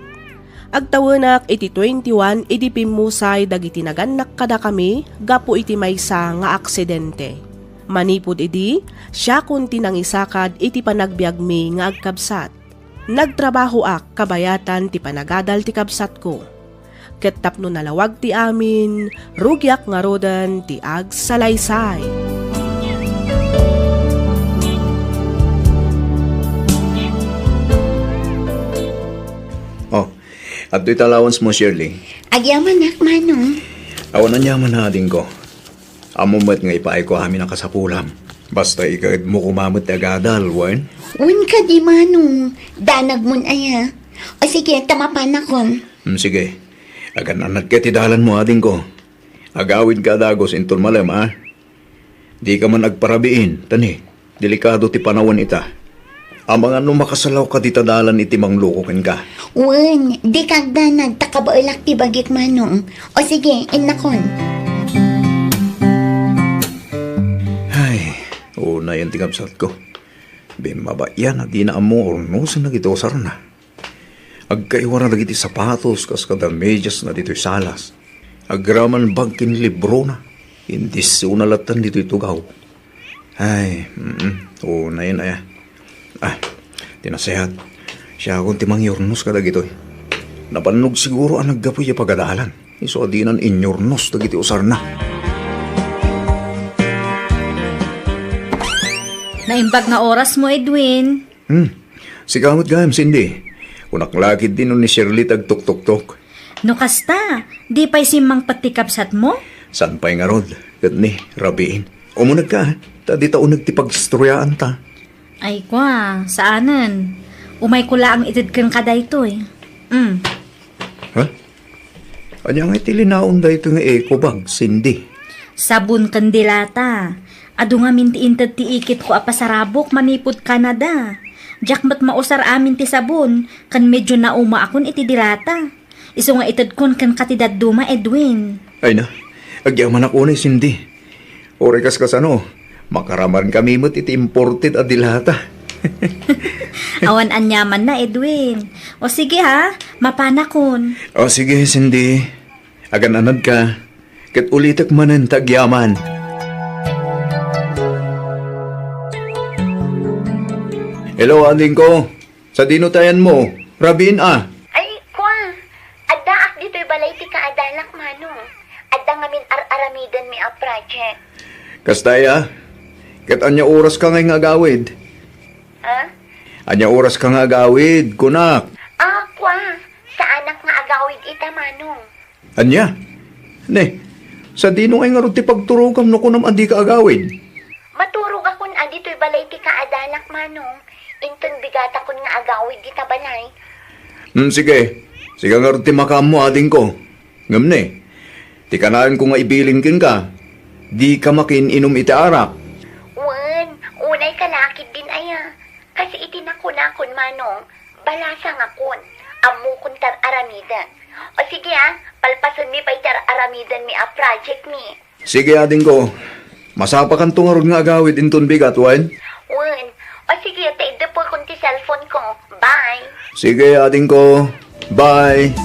Agtawenak iti twenty-one idi pimmusay dagiti nagannak kadakami gapu iti maysa nga aksidente. Manipud idi, siakon ti nangisakad iti panagbiagmi nga agkabsat. Nagtrabahoak kabayatan ti panagadal ti kabsatko. Ket tapno nalawag ti amin, rugiak ngaruden ti agsalaysay. Oh, adtoy ta allowance mo, Shirley. Agyamanak, Manong. Awan aniaman, adingko. Ammom met nga ipaayko amin a kasapulam. Basta ikkaedmo koma met ti agadal, wen? Wen kadi, Manong. Danagmon aya. O sige, ta mapanakon. Hmm, sige. Agan-anadka ti dalanmo, adingko. Agawidka a dagus inton malem, a? Dika man agparabiin, ta ni, delikado ti panawen ita. Amangan no makasalawka dita dalan iti mangluko kenka. Wen, dika agdanag ta kabaelak ti bagik, Manong. O sige, innakon. Ay, unayen ti kabsatko. Bimmaba iyan a dina ammo urnosen dagiti usarna. Agkaiwara dagiti sapatos kas kada mediasna ditoy salas. Agraman bag ken librona. Indisuna lattan ditoy tugaw. Ay, mm, unayen aya. Ah, ti nasayaat. Siakon ti mangiurnos kadagitoy. Nabannog siguro a naggapu ya pagadalan. Isu a dinan inyurnos dagiti usarna. Naimbag nga oras mo, Edwin. Hmm. Sika met gayam, Cindy. Kunak la ketdi no ni Shirley ti agtuktoktok. No kasta, di pay simmangpet ti kabsatmo? Saan pay ngarud, ket ni, rabiin. Umunegka, ta dita uneg ti pagistoryaanta. Ay, kua, saanen. Umayko laeng ited kenka daytoy. Mm. Ha? Ania ngay ti linaon daytoy nga eco bag, Cindy? Sabon ken dilata. Adu ngamin ti inted ti ikitko a pasarabok manipud Canada. Diak met mausar amin ti sabon, ken medio naumaakon iti dilata. Isu nga itedkon kenka ti dadduma, Edwin. Ay na, agyamanak unay, Cindy. Uray kas kasano, makaraman kami met iti imported a dilata. Awan aniamanna, Edwin. O sige ha, mapanakon. O sige, Cindy. Agan-anadka. Ket ulitek manen ta agyaman. Hello, adingko. Sadino ti ayanmo? Rabiin a. Ay, kua. Addaak ditoy balay ti kaadalak, Manong. Adda ngamin ar-aramidenmi a project. Kasta aya? Ket ania oraska ngay nga agawid? Ha? Ania oraska nga agawid, kunak? Ah, kua. Saanak nga agawid ita, Manong. Ania? Ne, sadino ngay ngarud ti pagturogam no kunam a dika agawid? Maturogakon a ditoy balay ti kaadalak, Manong. Inton bigatakon nga agawid dita balay. Hmm, sige. Sika ngarud ti makaammo, adingko. Ngem ne, ti kanaenko nga ibilin kenka, dika makiin-inum iti arak. Wen, unay ka lakid din aya. Kas iti nakunakon, Manong, balasangakon, ammokon ti ar-aramidek. O sige, ah, palpasenmi pay ti ar-aramidenmi a projectmi. Sige, adingko. Masapakanto ngarud nga agawid inton bigat, wen? Wen. O sige, ta iddepekon ti cellphone ko. Bye. Sige, adingko. Bye.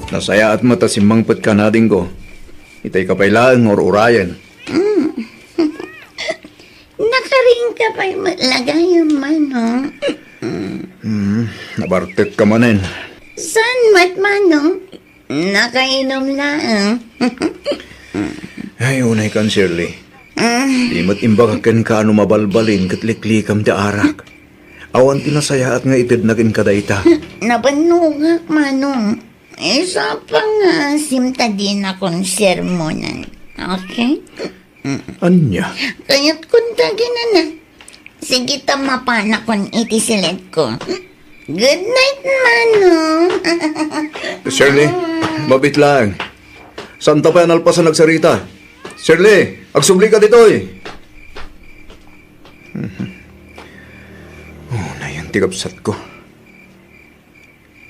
Nasayaat met a simmangpetka, adingko. Itay ka pay laeng nga ur-urayen. Mm. Nakaring ka pay met la gayam, Manong. Mm. Hmm, nabartek ka manen. Saan met, Manong? Nakainom laeng. Ay, unay kan, Shirley. Mm. Di met imbagak kenka no mabalbalin ket liklikam ti arak. Awan ti nasayaat nga itedna kenka dayta. Nabannogak, Manong. Isu a pangasim ta dinakon sermonan. Okay? Mm. Ania? Kayat kunta ginana. Sige ta mapanakon iti siledko. Good night, Manong. Shirley, mabit laeng. Saanta pay a nalpasan agsarita. Shirley, agsubli ka ditoy. Oh, nayan ti kabsatko.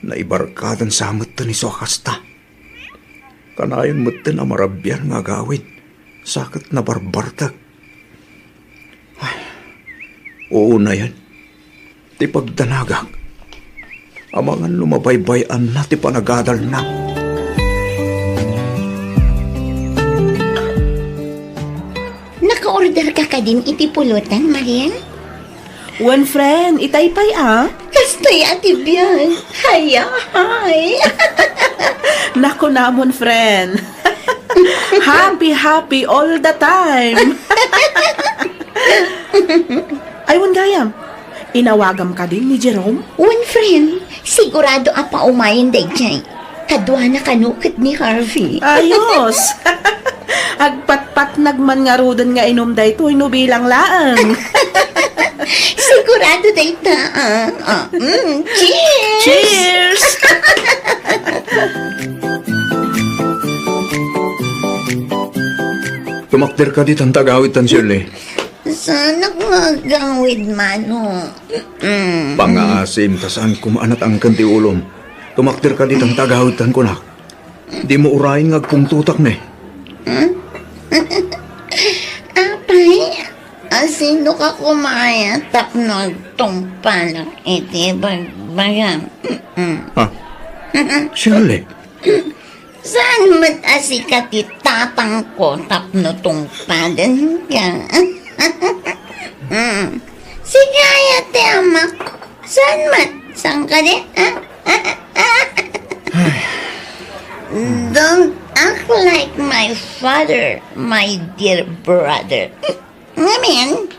Naibarkadan sa metten isu a kasta. Kanayon metten a marabian nga agawid, sa ket nabarbartek. Ay, unayen ti pagdanagak. Amangan no mabaybay-anna ti panagadalna. Naka-order ka kadin iti pulutan, Maria? Wen, friend, itay pay a? Kastoy a ti biag. Hayahay. Nakunamon, friend. Happy, happy all the time. Ay, wen gayam. Inawagam kadin ni Jerome? Wen, friend. Sigurado a paumayen daydiay. Kaduana kano ket ni Harvey. Ayos! Agpatpatnag man ngaruden nga inum daytoy no bilang laeng. Sigurado dayta, ah. Ah, mm, cheers! Cheers! Tumakder ka ditan ta agawid tan, Shirley. Saanak nga agawid, Manong. Mm. Pangaasim, ta saan koma a natangken ti ulom. Tumakder ka ditan ta agawid tan kunak. Dimo urayen nga agpungtotak ne. Hmm? Sino ka kumayan tapno agtungpalak iti bagbagam? Mm-mm. Ha? Shirley? Saan met a sika ti tatangko tapno tungpalenka? Mm. Sika aya ti amak. Saan met? Saan kadi? Ah? Don't act like my father, my dear brother. Ngamin,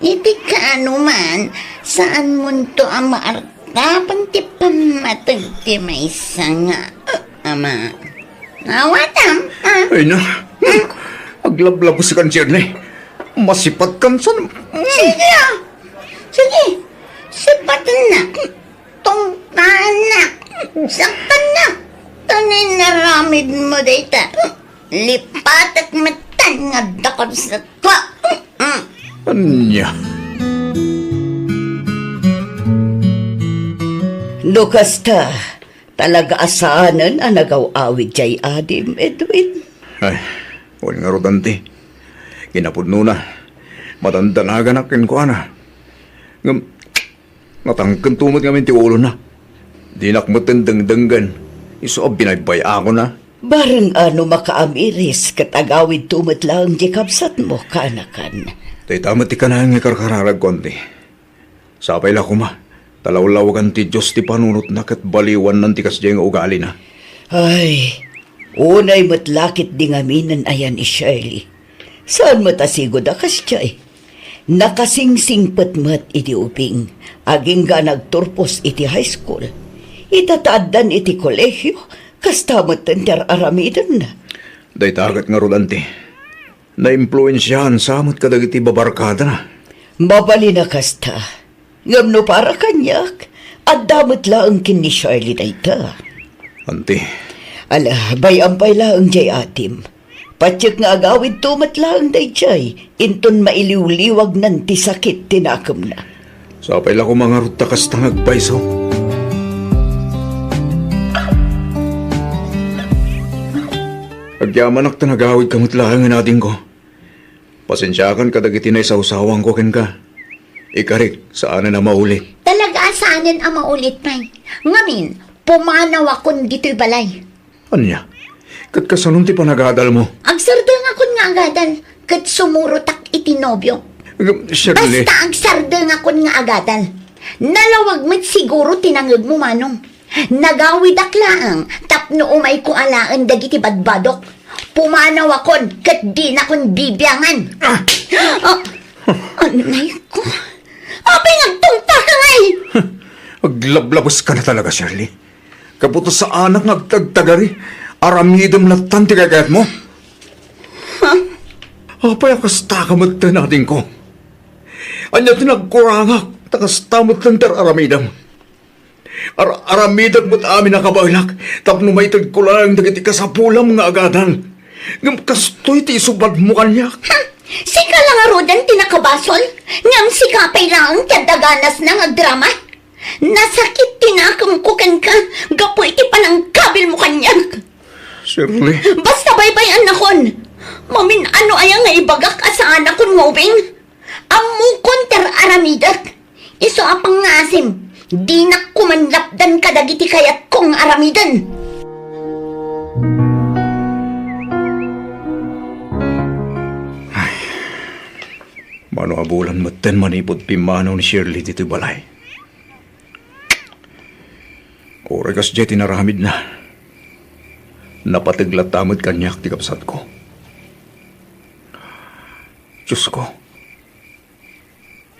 iti kaano man, saan monto a maartapan ti pammateg ti maysa nga ama. Awatam, ah? Ay na, aglablabos kan Shirley. Masipatkan san... Sige, ah. Sige, sipatennak. Tungpalennak. Saktannak. Tani naramid mo dayta. Lipatek metten nga dakabsat ko. Mm. Ania? No kasta, talaga a saanen a nagaw-awid jay adim, Edwin. Ay, wen ngarud, anti. Kinapudnona, madandanaganak kenkuana. Ngem, natangkento met ngamin ti ulona. Dinak metten dengdenggen, isu a binaybay-akonna. Bareng a no makaamiris ket agawidto met laeng ti kabsatmo, kaanakan. Dayta met ti kanayon nga ikarkararagko, anti. Sapay la koma, ta lawlawagan ti Dios ti panunotna ket baliwannan ti kasdiay nga ugalina. Ay, unay met la ketdi ngaminen aya ni Shirley. Saan met a sigud a kasdiay. Nakasingsingpet met iti ubing, agingga a nagturpos iti high school. Ita ta addan iti kolehio, kasta metten ti ar-aramidenna. Dayta ket ngarud, anti. Naimpluensiaan sa met kadagiti babarkadana. Mabalin a kasta. Ngem no para kaniak, adda met laeng ken ni Shirley dayta. Anti. Ala, bay-am pay laeng jay adim. Patiek nga agawidto met laeng dayjay, inton mailiwliwagnan ti sakit ti nakemna. Sapay la koma ngarud ta kasta nga agpayso. Agyamanak ta nagawidka met laeng, adingko. Pasensiakan kadagiti naisawsawanko kenka. Ikarik, saanen a maulit. Talaga a saanen a maulit pay. Ngamin, pumanawakon ditoy balay. Ania? Ket kasanon ti panagadalmo? Agsardengakon nga agadal, ket sumurotak iti nobio. Ngem, Shirley. Basta agsardengakon nga agadal. Nalawag met siguro ti nangegmo, Manong. Nagawidak laeng tapno umayko alaen dagiti badbadok. Pumanawakon ket dinakon bibiangan. Ah! Ah, anay ko. Apay nga agtungpalka ngay? Aglablaboska na talaga, Shirley. Gapu ta saanak nga agtagtagari, aramidem lattan ti kayatmo. Ha? Apay a kastaka metten, adingko? Ania ti nagkurangak, ta kasta metten ti ar-aramidem? Ar-, aramidek met amin a kabaelak tapno maitedko laeng dagiti kasapulam nga agadal. Ngem kastoy ti isubadmo kaniak. Hmm, sika la ngaruden ti nakabasol, ngem sika pay laeng ti adda ganasna nga agdrama. Nasakit ti nakemko kenka gapu iti panangkabilmo kaniak. Shirley. Basta baybay-annakon. Mamin-ano aya nga ibagak a saanakon nga ubing? Ammokon ti ar-aramidek. Isu a pangngaasim, dinak koma lapdan kadagiti kayatko nga aramiden. Ay, mano a bulan metten manipud pimmanaw ni Shirley ditoy balay. Uray kasdiay ti naramidna, napateg latta met kaniak ti kabsatko. Diosko,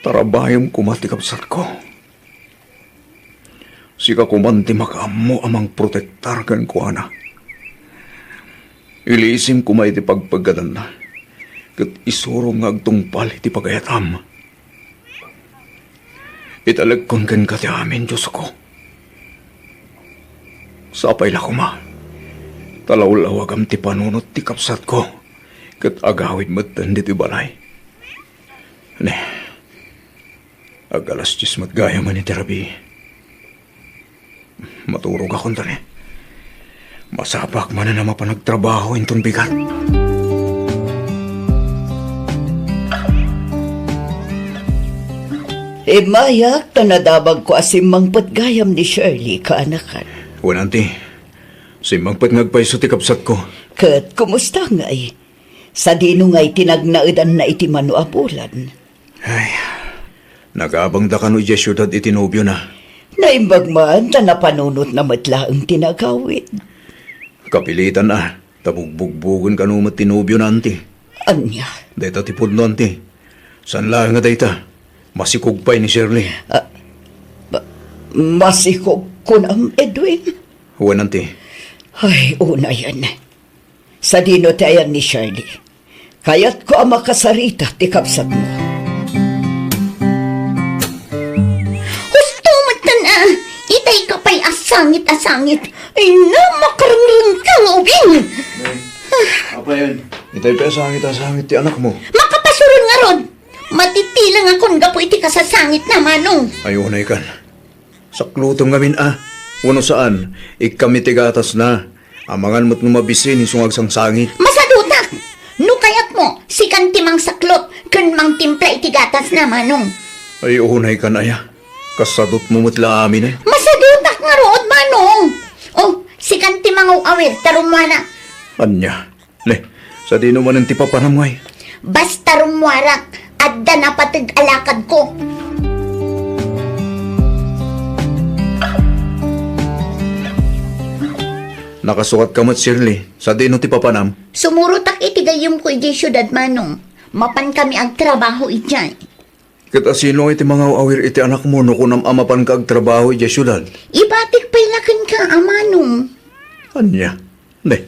tarabayem koma ti kabsatko. Sika koman ti makaammo a mangprotektar kenkuana. Ilisim koma iti pagpaggadanna, ket isurom nga agtungpal iti pagayatam. Italekkon kenka ti amin, Diosko. Sapay la koma, ta lawlawagam ti panunot ti kabsatko, ket agawid metten ditoy balay. Ne, ag-alas dies met gayam iti rabii. Maturogakon, ta ne, masapak manen a mapan agtrabaho inton bigat. Immayak ta nadamagko a simmangpet gayam ni Shirley, kaanakan. Wen, Auntie. Simmangpet nga agpayso ti kabsatko. Ket kumusta ngay? Sadino ngay ti nagnaedanna iti mano a bulan? Ay, nagabangda kano idiay siudad iti nobiona. Naimbag man ta napanunotna met laeng ti nagawid. Kapilitan a, ta bugbugbugen kano met ti nobiona, Auntie. Ania? Dayta ti pudno, Auntie. Saan laeng a dayta. Masikog pay ni Shirley. Ah, ma-, masikog kunam, Edwin? Wen, Auntie. Ay, unayen. Sadino ti ayan ni Shirley? Kayatko a makasarita ti kabsatmo. Husto met tan a, itay ka pay a sangit a sangit. Ay na, makarengreng ka nga ubing. Apayen, itay pay a sangit a sangit ti anakmo. Makapasuron ngarud. Matitilengakon gapu iti kasasangitna, Manong. Ay, unay kan. Saklutem ngamin a. Wenno saan, ikkam iti gatasna. Amangan met no mabisin isu nga agsangsangit. Masadutak! No kayatmo, sikan ti mangsaklot ken mangtimpla iti gatasna, Manong. Ay, unay kan aya. Kasadutmo met la amin, eh. Masadutak ngarud, Manong! Oh, sikan ti mangaw-awir, ta rummuarak. Ania? Ne, sadino manen ti papanam ngay? Basta rummuarak, adda napateg a lakadko. Nakasukat ka met, Shirley. Sadino ti papanam? Sumurotak iti gayyemko idiay siudad, Manong. Mapankami agtrabaho idiay. Ket asino iti mangaw-awir iti anakmo no kunam a mapanka agtrabaho idiay siudad? Ibatik pay la kenka, a Manong. Ania? Ne,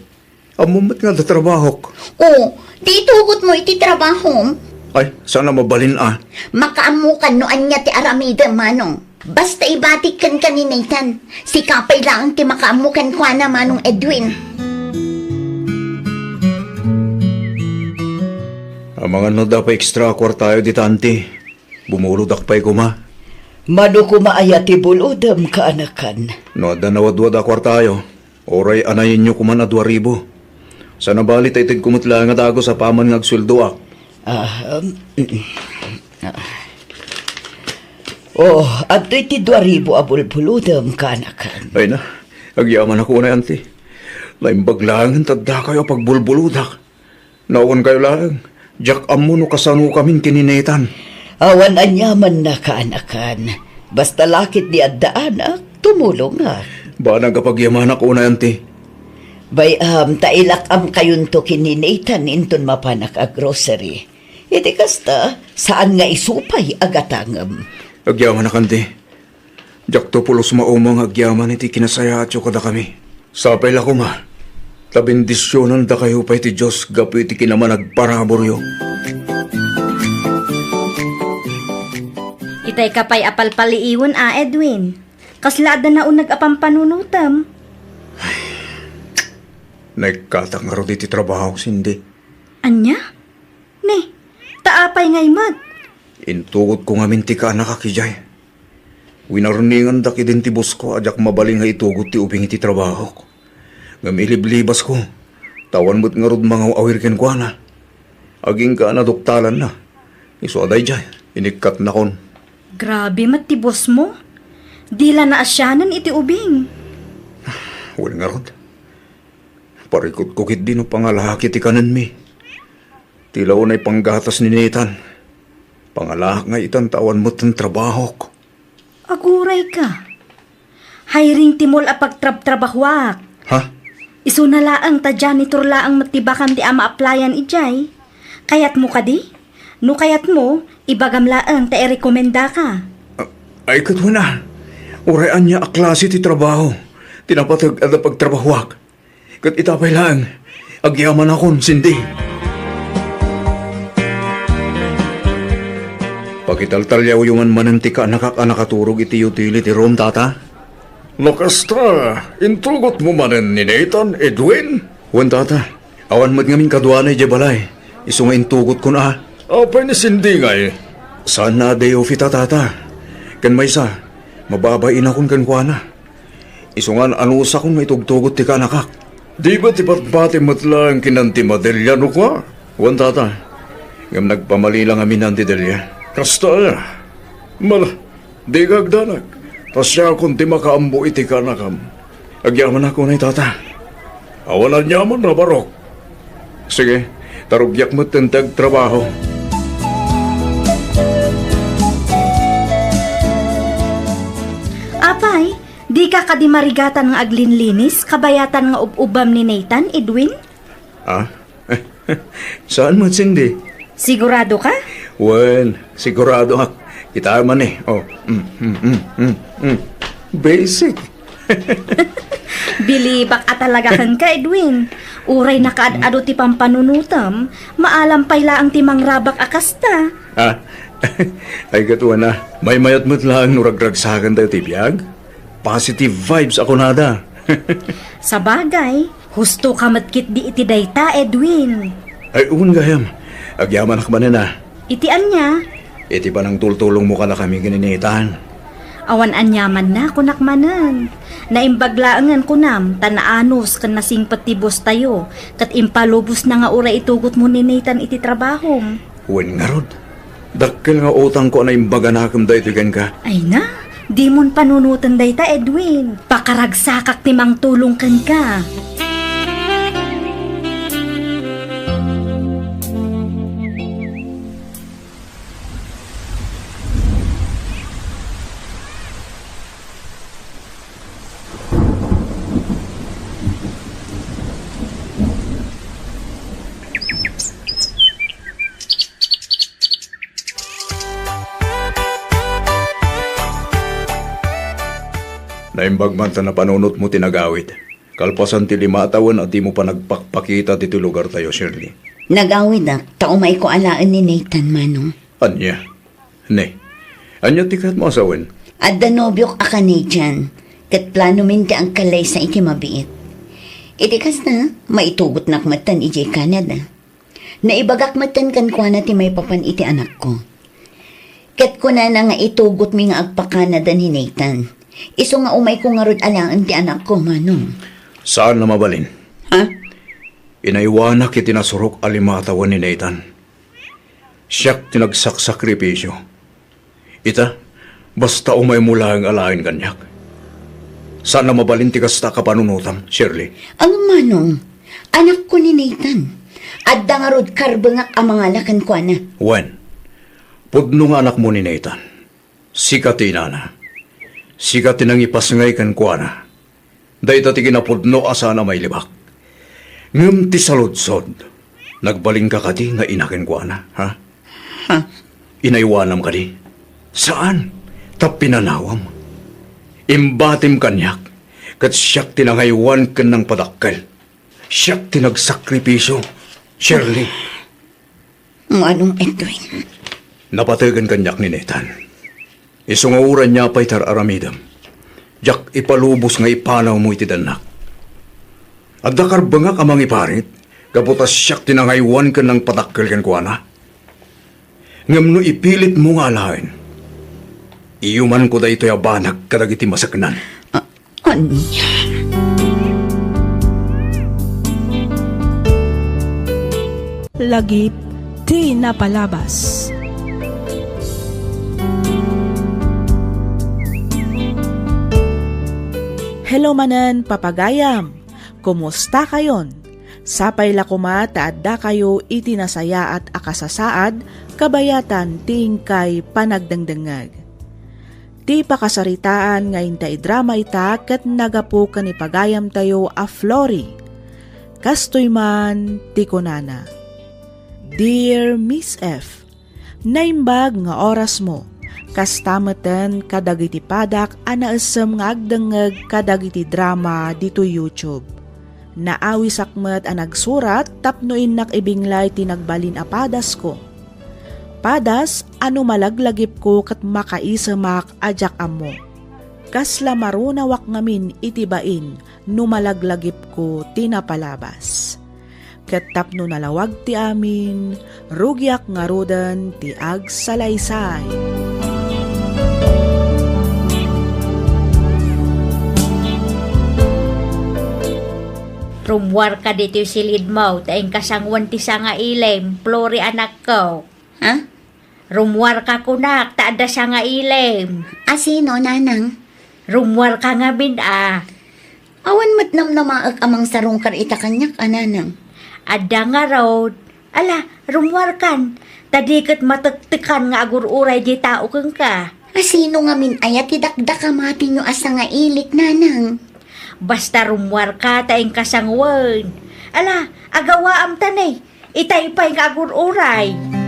ammom met nga adda trabahok. O, di itugotmo iti trabahom? Ay, saan a mabalin a. Makaammokan no ania ti aramidem, Manong. Basta ibatik kenka ni Nathan. Sika pay laeng ti makaammo kenkuana, Manong Edwin. Amangan no adda pay extra a kuartayo dita, Auntie. Bumulodak pay koma. Mano koma aya ti bulodem, kaanakan? No adda nawadwad a kuartayo, uray anayenyo koman a dua ribu. Saan a bali ta itedko met laeng a dagus apaman nga agsueldoak. Ah, um, ah. Oh, adtoy ti dua ribu a bulbulodem, kaanakan. Ay na, agyamanak unay, Auntie. Naimbag laengen ta addakayo a pagbulbulodak. Nawankayo laeng, diak ammo no kasanokamin ken ni Nathan. Awan aniamanna, kaanakan. Basta la ketdi adda anak, tumulongak. Banag a pagyamanak unay, Auntie. Bay-am ta ilak-amkayonto ken ni Nathan inton mapanak a grocery. Iti kasta, saan nga isu pay a gatangem. Agyamanak, Auntie. Diakto pulos mauma nga agyaman iti kinasayaatyo kadakami. Sapay la koma, ta bendisionandakayo pay ti Dios gapu iti kinamanagparaburyo. Itay ka pay a palpaliiwen a, Edwin. Kasla adda nauneg a pampanunotem. Naikkatak ngarud iti trabaho, Cindy. Ania? Ne, ta apay ngay met? Intugotko ngamin ti kaanakak idiay. Winarningandak idin ti bosko a diak mabalin nga itugot ti ubing iti trabahok. Ngem iliblibasko, ta awan met ngarud mangaw-awir kenkuana. Agingga a naduktalanna. Isu a daydiay, inikkatnakon. Grabe met ti bosmo. Di la naasianen iti ubing. Wen ngarud. Parikutko ketdi no pangalahak iti kanenmi. Ti la unay panggatas ni Nathan. Pangalahak nga itan ta awan metten trabahok. Aguray ka. Hiring ti mall a pagtrabtrabahuak. Ha? Isuna laeng ta janitor laeng met ti bakante a ma-applyan idiay. Kayatmo kadi? No kayatmo, ibagam laeng ta irekomendaka. A-, ay, ket wen a. Uray ania a klase ti trabaho ti napateg a pagtrabahuak. Ket ita pay laeng, agyamanakon, Cindy. Pakitaltaliawyo man manen ti kaanakak a nakaturog iti utility room, Tata. No kasta, intugotmo manen ni Nathan, Edwin? Wen, Tata. Awan met ngamin kaduana idiay balay. Isu nga intugotkon a. Apay ni Cindy ngay? Saanna a day off ita, Tata. Ken maysa, mababainakon kenkuana. Isu nga anusakon nga itugtugot ti kaanakak. Di ba ti patpati met laeng ken Auntie Madelia no kua? Wen, Tata. Ngem nagpamali la ngamin ni Auntie Delia. Kasta aya? Mala, dika agdanak. Ta siakon ti makaammo iti kaanakam. Agyamanak unay, tata. Awan aniaman a barok. Sige, ta rugiak metten ti agtrabaho. Apay, dika kadi marigatan nga aglinlinis kabayatan nga ub-ubam ni Nathan, Edwin? Ah? Saan met, Cindy? Sigurado ka? Wen, sigurado ak. Kita man eh. Oh. Mm, mm, mm, mm, mm. Basic. Bilibak a talaga kenka, Edwin. Uray nakaad-ado ti pampanunotem, maalam pay laeng ti mangrabak a kasta. Ah? Ay, ket wen a, maymayat met laeng no ragragsakantayo ti biag. Positive vibes a kunada. Sabagay, husto ka met ketdi iti dayta, Edwin. Ay, wen gayam. Agyamanak manen a. Iti ania? Iti panangtultulongmo kadakami ken ni Nathan. Awan aniamanna, kunak manen. Naimbag laengen kunam, ta naanus ken nasingpet ti boss tayo, ket impalubosna nga uray itugotmo ni Nathan iti trabahom. Wen ngarud, dakkel nga utangko a naimbaganakem daytoy kenka. Ay na, dimon panunoten dayta, Edwin. Pakaragsakak ti mangtulong kenka. Naimbag man ta napanunotmo ti nagawid. Kalpasan ti lima a tawen a dimo panagpakpakita ditoy lugartayo, Shirley. Nagawidak ta umayko alaen ni Nathan, Manong. Ania? Ne, ania ti kayatmo a sawen? Adda nobiok a Canadian, ket planomin ti agkallaysa iti mabiit. Iti kasta, maitugotnak metten idiay Canada. Naibagak metten kenkuana ti maipapan iti anakko. Ket kunana nga itugotmi nga agpa-Canada ni Nathan. Isu nga umayko ngarud alaen ti anakko, Manong. Saan a mabalin. Ha? Inaywanak iti nasurok a lima a tawen ni Nathan. Siak ti nagsaksakripisio. Ita, basta umaymo laeng alaen kaniak. Saan a mabalin ti kasta a kapanunotam, Shirley. Ngem, Manong, anakko ni Nathan. Adda ngarud karbengak a mangala kenkuana. Wen, pudno nga anakmo ni Nathan. Sika ti inana. Sika ti nangipasngay kenkuana. Dayta ti kinapudno a saan a mailibak. Ngem ti saludsod, nagbalinka kadi nga ina kenkuana, ha? Ha? Inaywanam kadi? Saan, ta pinanawam. Imbatim kaniak, ket siak ti nangaywan ken nangpadakkel. Siak ti nagsakripisio, Shirley. Manong Edwin. Napategen kaniak ni Nathan. Isu nga uray ania pay ti ar-aramidem, diak ipalubos nga ipanawmo iti dannak. Adda karbengak a mangiparit, gapu ta siak ti nangaywan ken nangpadakkel kenkuana. Ngem no ipilitmo nga alaen, iyumanko daytoy a banag kadagiti maseknan. Ah, Ania? Lagip ti napalabas. Hello manen, papagayam! Kumusta kayon? Sapay la koma ta addakayo iti nasayaat a kasasaad kabayatan ti inkay panagdengdengngeg. Ti pakasaritaan nga inta idrama ita ket nagapu ken ni pagayamtayo a Flory. Kastoy man ti kunana, "Dear Miss F, naimbag nga orasmo. Kasta metten kadagiti padak a naessem nga agdengngeg kadagiti drama ditoy YouTube. Naawisak met a nagsurat tapno innak ibinglay ti nagbalin a padasko. Padas a no malaglagipko ket makaisemak a diak ammo. Kasla marunawak ngamin iti bain no malaglagipko ti napalabas. Ket tapno nalawag ti amin, rugiak ngaruden ti agsalaysay." Rummuarka ditoy silidmo ta inka sangoen ti sangailim, Flory, anakko. Ha? Rummuarka kunak, ta adda sangailim. A sino, nanang? Rummuarka ngamin a. Awan met namnamaek a mangsarungkar ita kaniak a, nanang. Adda ngarud. Ala, rummuarkan. Ta di ket matektekan nga agur-uray diay tao kenka. A sino ngamin aya ti dakdakamatenyo a sangailik, nanang? Basta rummuarka ta inka sangoen. Ala, agawaam ta ne. Itay pay nga agur-uray.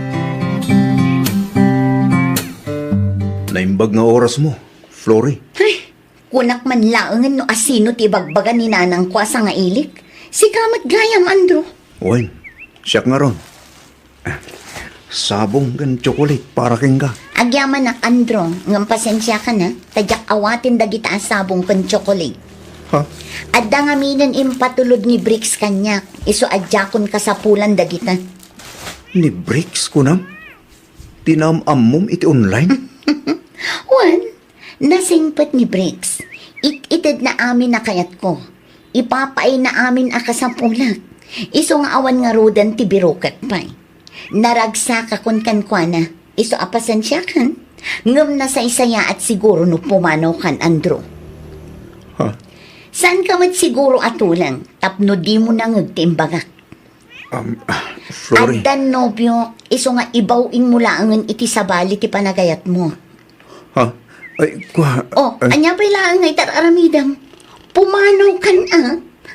Naimbag nga orasmo, Flory. Ay, kunak man laengen no asino ti ibagbaga ni nanangko a sangailik. Sika met gayam, Andrew. Wen, siak ngarud. Sabong ken tsokolit para kenka. Agyamanak, Andrew, ngem pasensiakan a, ta diak awaten dagita a sabong ken tsokolit. Ha? Adda ngaminen impatulod ni Bricks kaniak, isu a diakon kasapulan dagita. Ni Bricks, kunam? Ti naam-ammom iti online? Wen, nasingpet ni Bricks. It-itedna amin a kayatko. Ipapaayna amin a kasapulak. Isu nga awan ngaruden ti birukek pay. Naragsakakon kenkuana. Isu a pasensiakan. Ngem nasaysayaat siguro no pumanawkan, Andrew. Ha? Saanka met siguro a tuleng tapno dimo nangeg ti imbagak. Um, Flory. Addan nobiok, isu nga ibaw-ingmo laengen iti sabali ti panagayatmo. Ha? Ay, kua, Oh, ay. Ania pay laeng nga itar-aramidem? Pumanawkan a.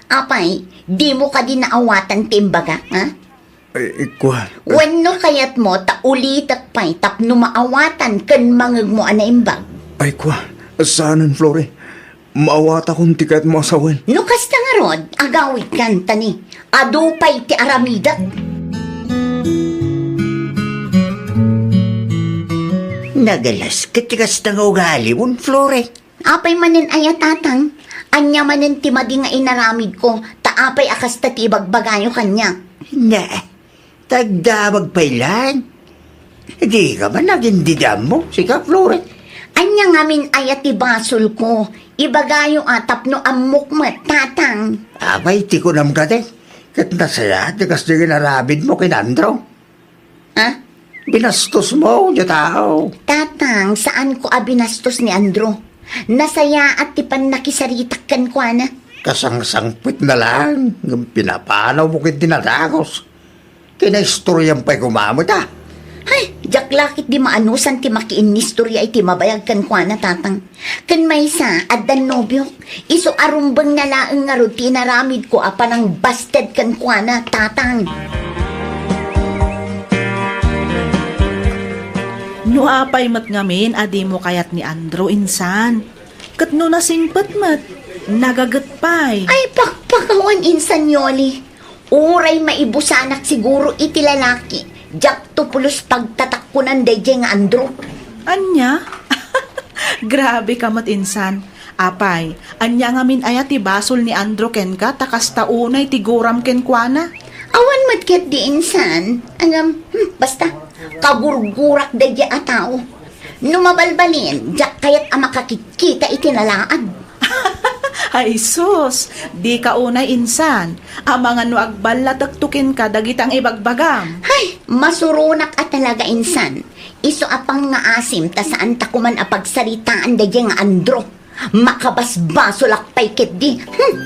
Apay, dimo kadi naawatan ti imbagak, ha? Ay, kua. Wenno kayatmo ta ulitek pay tapno maawatan ken mangegmo a naimbag? Ay, kua. Saanen, Flory. Maawatakon ti kayatmo a sawen. No kasta ngarud, agawidkan ta ni, adu pay ti aramidek. Nagalas ket ti kasta nga ugalimon, Flory. Apay manen aya, Tatang? Ania manen ti madi nga inaramidko, ta apay a kasta ti ibagbagayo kaniak? Na, tagdamag pay laeng. Dika man agin-ammo, sika, Flory. Ania ngamin aya ti basolko? Ibagayo a tapno ammok met, Tatang. Apay ti kunam kadi? Ket nasayaat ti kasta nga inaramidmo ken Andrew. Ha? Binastosmo diay tao. Tatang, saanko a binastos ni Andrew. Nasayaat ti pannakisaritak kenkuana. Kasangsangpetna laeng, ngem pinapanawmo ket ti nadagus. Kinaistoriam pay koma met a. Hay, diak la ketdi maanusan ti makiinnistorya iti mabayag kenkuana, Tatang. Ken maysa, addan nobiok. Isu a rumbengna laeng ngarud ti inaramidko a panangbasted kenkuana, Tatang. No apay met ngamin a dimo kayat ni Andrew, insan? Ket no nasingpet met, nagaget pay. Ay, pakpakawan, insan Yoli. Uray maibusanak siguro iti lalaki, diakto pulos pagtatakkunan daydiay nga Andrew. Ania? Grabe ka met, insan. Apay, ania ngamin aya ti basol ni Andrew kenka ta kasta unay ti guram kenkuana? Awan met ketdi, insan. Ngem, hmm, basta, kagurgurak daydiay a tao. No mabalbalin, diak kayat a makakitkita iti nalaad. Ay sus, dika unay, insan. Amangan no agballatekto kenka dagita nga ibagbagam. Hay, masuronak a talaga, insan. Isu a pangngaasim ta saanta koman a pagsaritaan daydiay nga Andrew. Makabasbasolak pay ketdi. Hmm.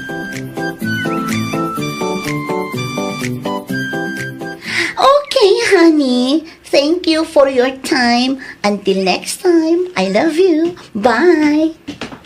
Okay, honey. Thank you for your time. Until next time, I love you. Bye.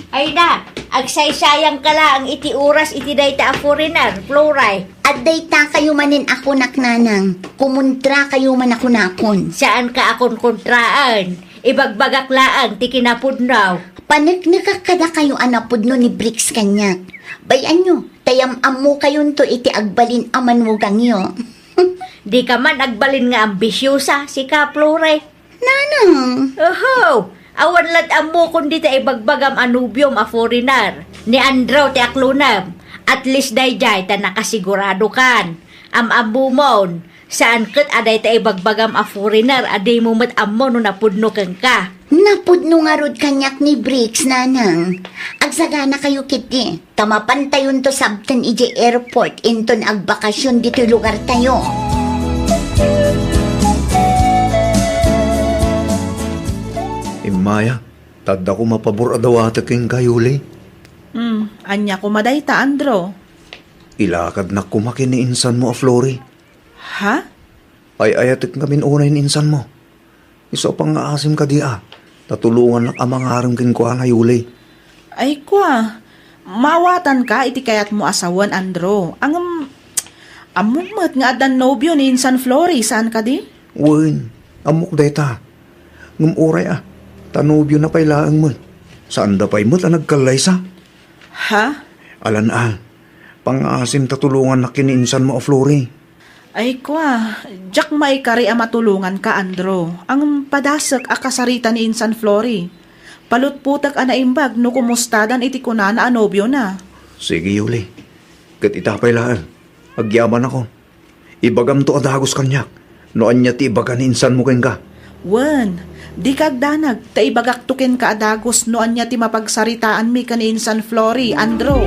Ay na, agsaysayangka laeng iti oras iti dayta a foreigner, Flory. Addayta kayo manen a kunak, nanang. Kumontra kayo man a kunakon. Saanka a konkontraan. Ibagbagak laeng ti kinapudno. Paneknekak kadakayo a napudno ni Bricks kaniak. Bay-anyo, ta yam-ammokayonto iti agbalin a manugangyo. Dika man agbalin nga ambisiosa, sika, Flory. Nanang! Oho! Awan la't ammokon dita ibagbagam a nobiom a foreigner. Ni Andrew ti aklonam. At least daydiay ta nakasiguradokan. Am-ammomon. Saan ket a dayta ibagbagam a foreigner a dimo met ammo no napudno kenka. Napudno ngarud kaniak ni Bricks, nanang. Agsaganakayo ketdi. Ta mapantayonto sabten idiay airport inton agbakasyon ditoy lugartayo. Maya, ta adda koma pabor a dawatek kenka, Yuli. Hmm, ania koma dayta, Andrew? Ilakadnak koma ken ni insanmo a Flory. Ha? Ay-ayatek ngamin unay ni insanmo. Isu a pangngaasim kadi a, ta tulongannak a mangarem kenkuana, Yuli. Ay kua, maawatanka iti kayatmo a sawen, Andrew. Ngem, ammom met nga addan nobio ni insan Flory, saan kadi? Wen, ammok dayta. Ngem uray a, ta nobiona pay laeng met. Saanda pay met a nagkallaysa. Ha? Alan a, pangngaasim ta tulongannak ken ni insanmo a Flory. Ay kua, diak maikari a matulonganka, Andrew. Ngem padasek a kasarita ni insan Flory. Palutpotek a naimbag no kumustadan iti kunana a nobiona. Sige, Yuli. Ket ita pay laeng, agyamanakon. Ibagamto a dagus kaniak no ania ti ibaga ni insanmo kenka. Wen, dika agdanag, ta ibagakto kenka a dagus no ania ti mapagsaritaanmi ken ni insan Flory, Andrew.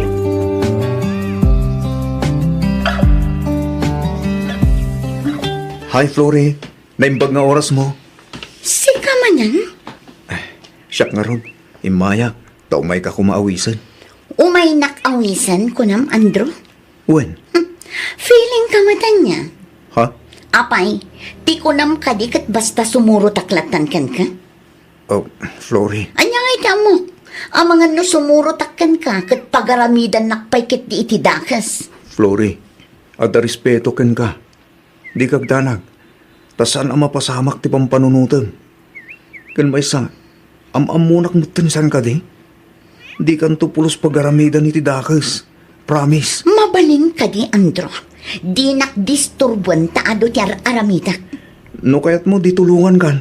Hi, Flory. Naimbag nga orasmo. Sika manen? Eh, siak ngarud. Immayak, ta umayka koma awisen. Umaynak awisen, kunam, Andrew? Wen. Hmm, feeling ka met ania? Ha? Apay, ti kunam kadi ket basta sumurotak lattan kenka? Oh, Flory. Ania ngay ti ammok? Amangan no sumurotak kenka ket pagaramidannak pay ketdi iti dakes. Flory, adda respeto kenka. Dika agdanag, ta saan a mapasamak ti pampanunotem. Ken maysa, am-ammonak metten saan kadi? Dikanto pulos pagaramidan iti dakes. Promise. Mabalin kadi, Andrew. Dinak disturboen ta adu ti ar-aramidek. No kayatmo, di tulongankan.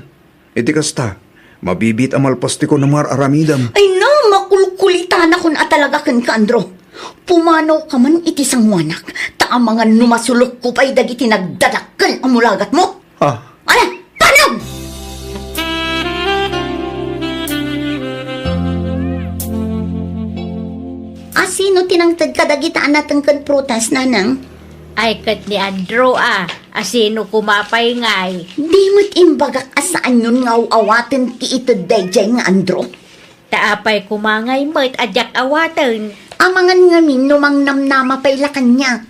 Iti kasta, mabibiit a malpas ti kunam nga ar-aramidem. Ay na, makulkulitanakon a talaga kenka, Andrew. Pumanawka man iti sangoanak, ta amangan no masulokko pay dagiti nagdadakkel a mulagatmo. Ah. Ala, panaw! Asino ti nangted kadagita a nateng ken prutas, nanang? Ay, ket ni Andrew, a. Asino koma pay ngay? Di met imbagak a saanyon nga aw-awaten ti ited daydiay nga Andrew? Ta apay koma ngay met a diak awaten? Amangan ngamin no mangnamnama pay la kaniak.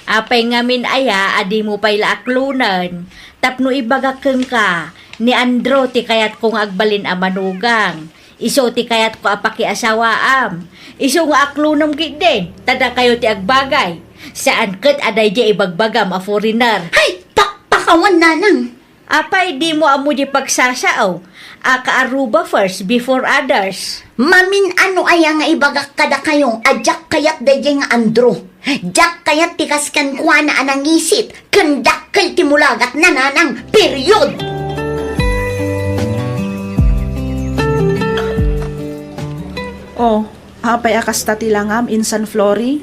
Apay ngamin aya a dimo pay la aklonen? Tapno ibagak kenka, ni Andrew ti kayatko nga agbalin a manugang. Isu ti kayatko a pakiasawaam. Isu nga aklonem ketdin, ta dakayo ti agbagay. Saan ket a daydiay ibagbagam a foreigner. Hay, pakpakawan, nanang! Apay, dimo ammo di pagsasao a kaaruba first before others? Mamin-ano aya nga ibagak kadakayo a diak kayat daydiay nga Andrew? Diak kayat ti kas kenkuana a nangisit ken dakkel ti mulagatna, nanang. Period! Oh, apay a kasta ti langam, insan Flory?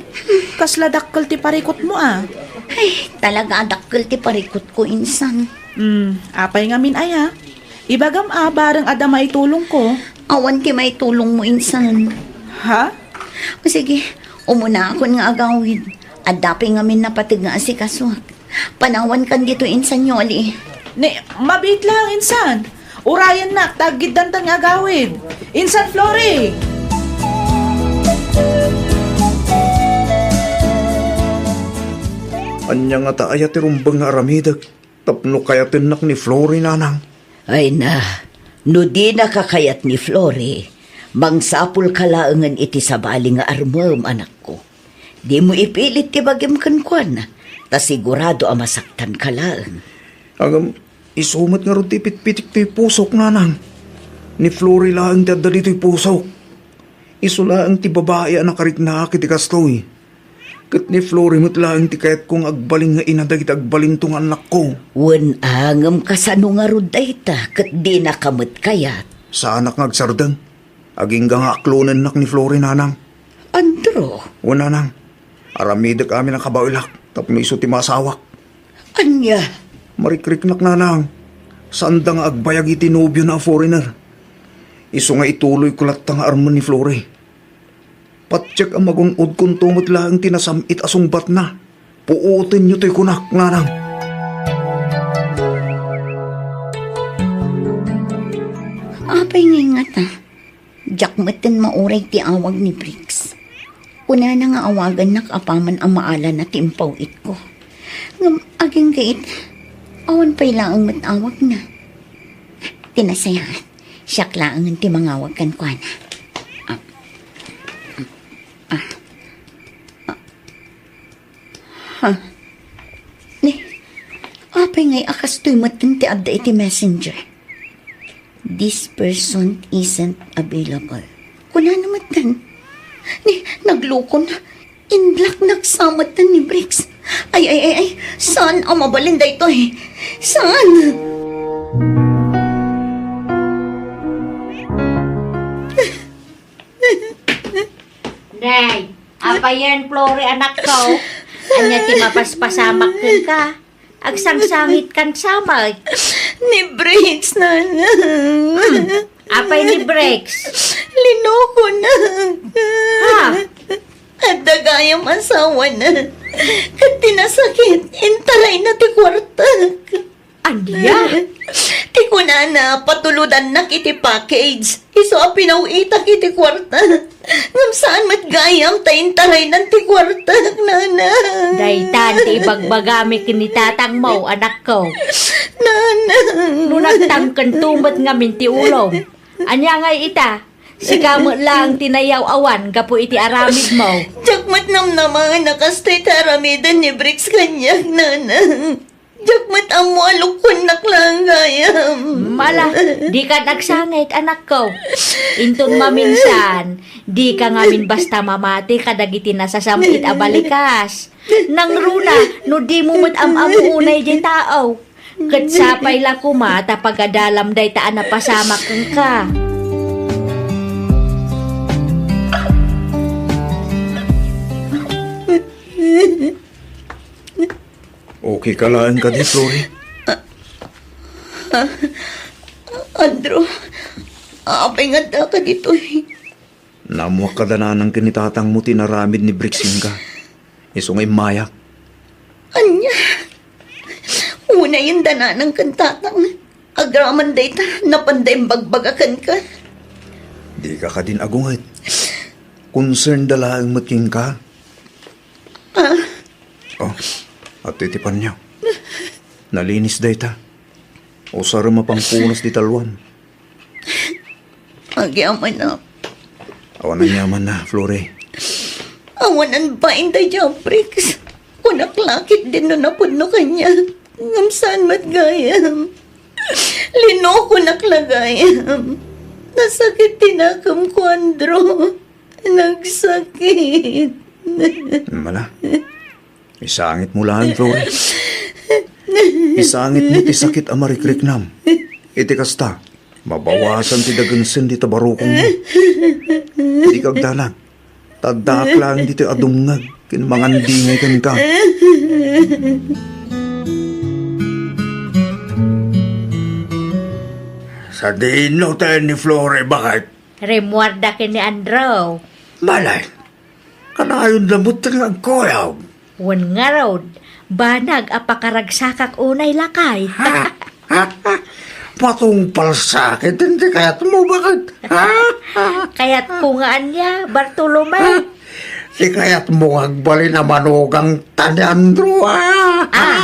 Kasla dakkel ti parikutmo, a. Ay, talaga a dakkel ti parikutko, insan. Hmm, apay ngamin aya? Ibagam a bareng adda maitulongko. Awan ti maitulongmo, insan. Ha? O sige, umunaakon nga agawid. Adda pay ngamin napateg nga asikasuak. Panawankan ditoy, insan Yoli. Ne, mabiit lang, insan. Urayennak, ta aggiddantan nga agawid. Insan Flory! Ania ngata aya ti rumbeng nga aramidek tapno kayatennak ni Flory, nanang? Ay na, no dinaka kayat ni Flory, mangsapulka laengen iti sabali nga armem, anakko. Dimo ipilit ti bagim kenkuana, ta sigurado a masaktanka laeng. Ngem, isu met ngarud ti ipitpitik toy pusok, nanang. Ni Flory laeng ti adda ditoy pusok. Isu laeng ti babai a nakariknaak iti kastoy. Ket ni Flory met laeng ti kayatko nga agbalin nga ina dagiti agbalinto nga annakko. Wen a, ngem kasano ngarud dayta ket dinaka met kayat? Saanak nga agsardeng. Agingga nga aklonennak ni Flory, nanang. Andrew. Wen, nanang. Aramidek amin a kabaelak tapno isu ti maasawak. Ania? Marikriknak, nanang. Saanda nga agbayag iti nobiona a foreigner. Isu nga ituloyko latta nga armen ni Flory. Patiek a magun-odkonto met laeng ti nasam-it a sungbatna. Puotenyo toy kunak, nanang. Apay ngay nga Diak metten mauray ti awag ni Briggs. Kunana nga awagannak apaman a maalana ti impaw-itko. Ngem agingga ita, awan pay laeng met awagna. Ti nasayaat, siak laengen ti mangawag kenkuana. Ah. Ah. Ha? Ni, apay ngay a kastoy metten ti adda iti messenger? "This person isn't available." Kunana metten. Ni, naglukona. In-block-nak sa metten ni Briggs. Ay, ay, ay, ay. Saan a mabalin daytoy? Saan? Nay, apayen, Flori, anakko? Ania ti mapaspasamak kenka? Agsangsangitkan sa met. Ni Briggs, nana. Hmm. Apay ni Briggs? Linukonak. Ha? Adda gayam asawana. Ket ti nasakit, intarayna ti kuartak. Ania? Ti kunana, patulodannak iti package. Isu a pinaw-itak iti kuarta. Ngem saan met gayam ta intaraynan ti kuartak, nana. Daytan ti ibagbagami ken ni tatangmo, anakko. Nana. No nagtangkento met ngamin ti ulom. Ania ngay ita? Sika met laeng ti nayaw-awan gapu iti aramidmo. Diak met namnama a kastoy ti aramiden ni Briggs kaniak, nana. Diak met ammo a lukkuennak laeng gayam. Mala, dikan agsangit, anakko. Inton maminsan, dika ngamin basta mamati kadagiti nasasam-it a balikas. Nangruna, no dimo met am-ammo unay diay tao. Ket sapay la koma ta pagadalam dayta a napasamak kenka. Okay ka laeng kadi, Flori? Andrew, apay nga addaka ditoy? Naammoak kada nanang ken ni tatangmo ti inaramid ni Briggs kenka. Isu nga immayak. Ania? Unayen da nanang ken tatang. Agraman dayta, napanda imbagbaga kenka. Dika kadin agunget. Concern da laeng met kenka. Ah. Oh, adtoy ti panyo. Nalinis dayta. Usarem a pangpunas ti talloam. Agyamanak. Awan aniamanna, Flori. Awan bain daydiay a Briggs. Kunak la ketdin no napudno kaniak. Ngem saan met gayam. Linukonak la gayam. Nasakit ti nakemko, Andrew. Nagsakit. Mala. Isangitmo laeng, Flori. Isangitmo ti sakit a marikriknam. Iti kasta, mabawasan ti dagensen dita barukongmo. Dika agdanag. Ta addaak laeng ditoy a dumngeg ken mangandingay kenka. Sadino tayo ni Flori, baket? Rimmuarda ken ni Andrew. Malay, kanayon da met nga agkuyog. Wen ngarud, banag a pakaragsakak unay, lakay. Matungpal sakit ti kayatmo, baket? Kayatko nga ania, Bartolome? Ti kayatmo nga agbalin a manugangta ni Andrew, ah. Ah.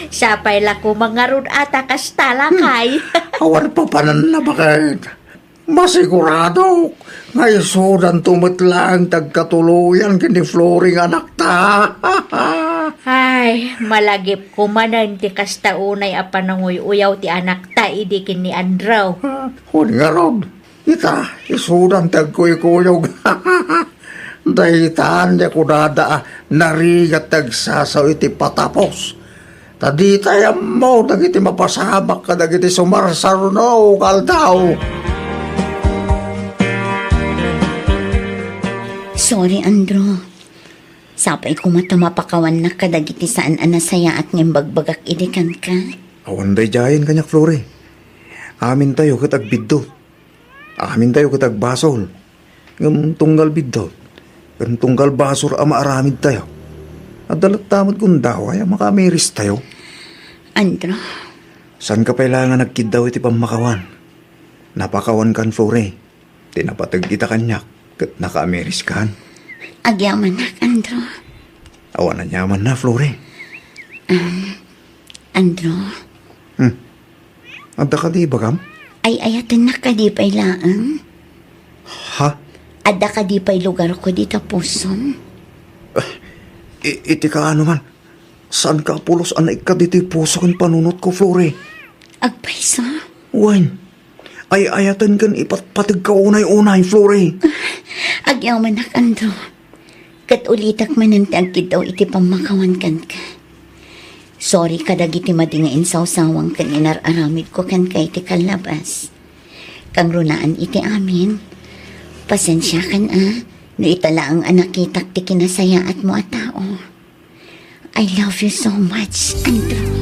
Sapay la koma ngarud a ta kasta, lakay. Awan papananna, baket? Masiguradok nga isudanto met laeng ti agkatuloyan ken ni Flori nga anakta. Ay, malagipko manen ti kasta unay a pananguy-uyaw ti anakta idi ken ni Andrew. Wen ngarud, ita, isudan ti agkuykuyog. Daytan ti kunada a narigat ti agsasao iti patapos. Ta ditay ammo dagiti mapasamak kadagiti sumarsarno nga aldaw. Sorry, Andrew. Sapay koma ta mapakawannak kadagiti saan a nasayaat nga imbagbagak idi kenka. Awan daydiayen kaniak, Flori. Amintayo ket agbiddut. Amintayo ket agbasol. Ngem tunggal biddut ken tunggal basol a maaramidtayo, adda latta met gundaway a makaamiristayo. Andrew. Saanka pay laeng a nagkiddaw iti pammakawan. Napakawankan, Flori. Ti napateg ita kaniak, ket nakaamiriskan. Agyamanak, Andrew. Awan aniamanna, Flore. Andrew. Hmm. Adda kadi ibagam? Ay-ayatennak kadi pay laeng? Ha? Adda kadi pay lugarko dita pusom? I-, iti kaano man, saanka a pulos a naikkat iti puso ken panunotko, Flore. Agpayso? Wen, ay-ayaten ken ipatpategka unay-unay, Flore. Agyamanak, Andrew. Ket ulitek manen ti agkiddaw iti pammakawan kenka. Sorry kadagiti madi nga insawsawang ken inar-aramidko kenka iti kallabas. Kangrunaan iti amin, pasensiakan a no ita laeng a nakitak ti kinasayaatmo a tao. I love you so much, Andrew.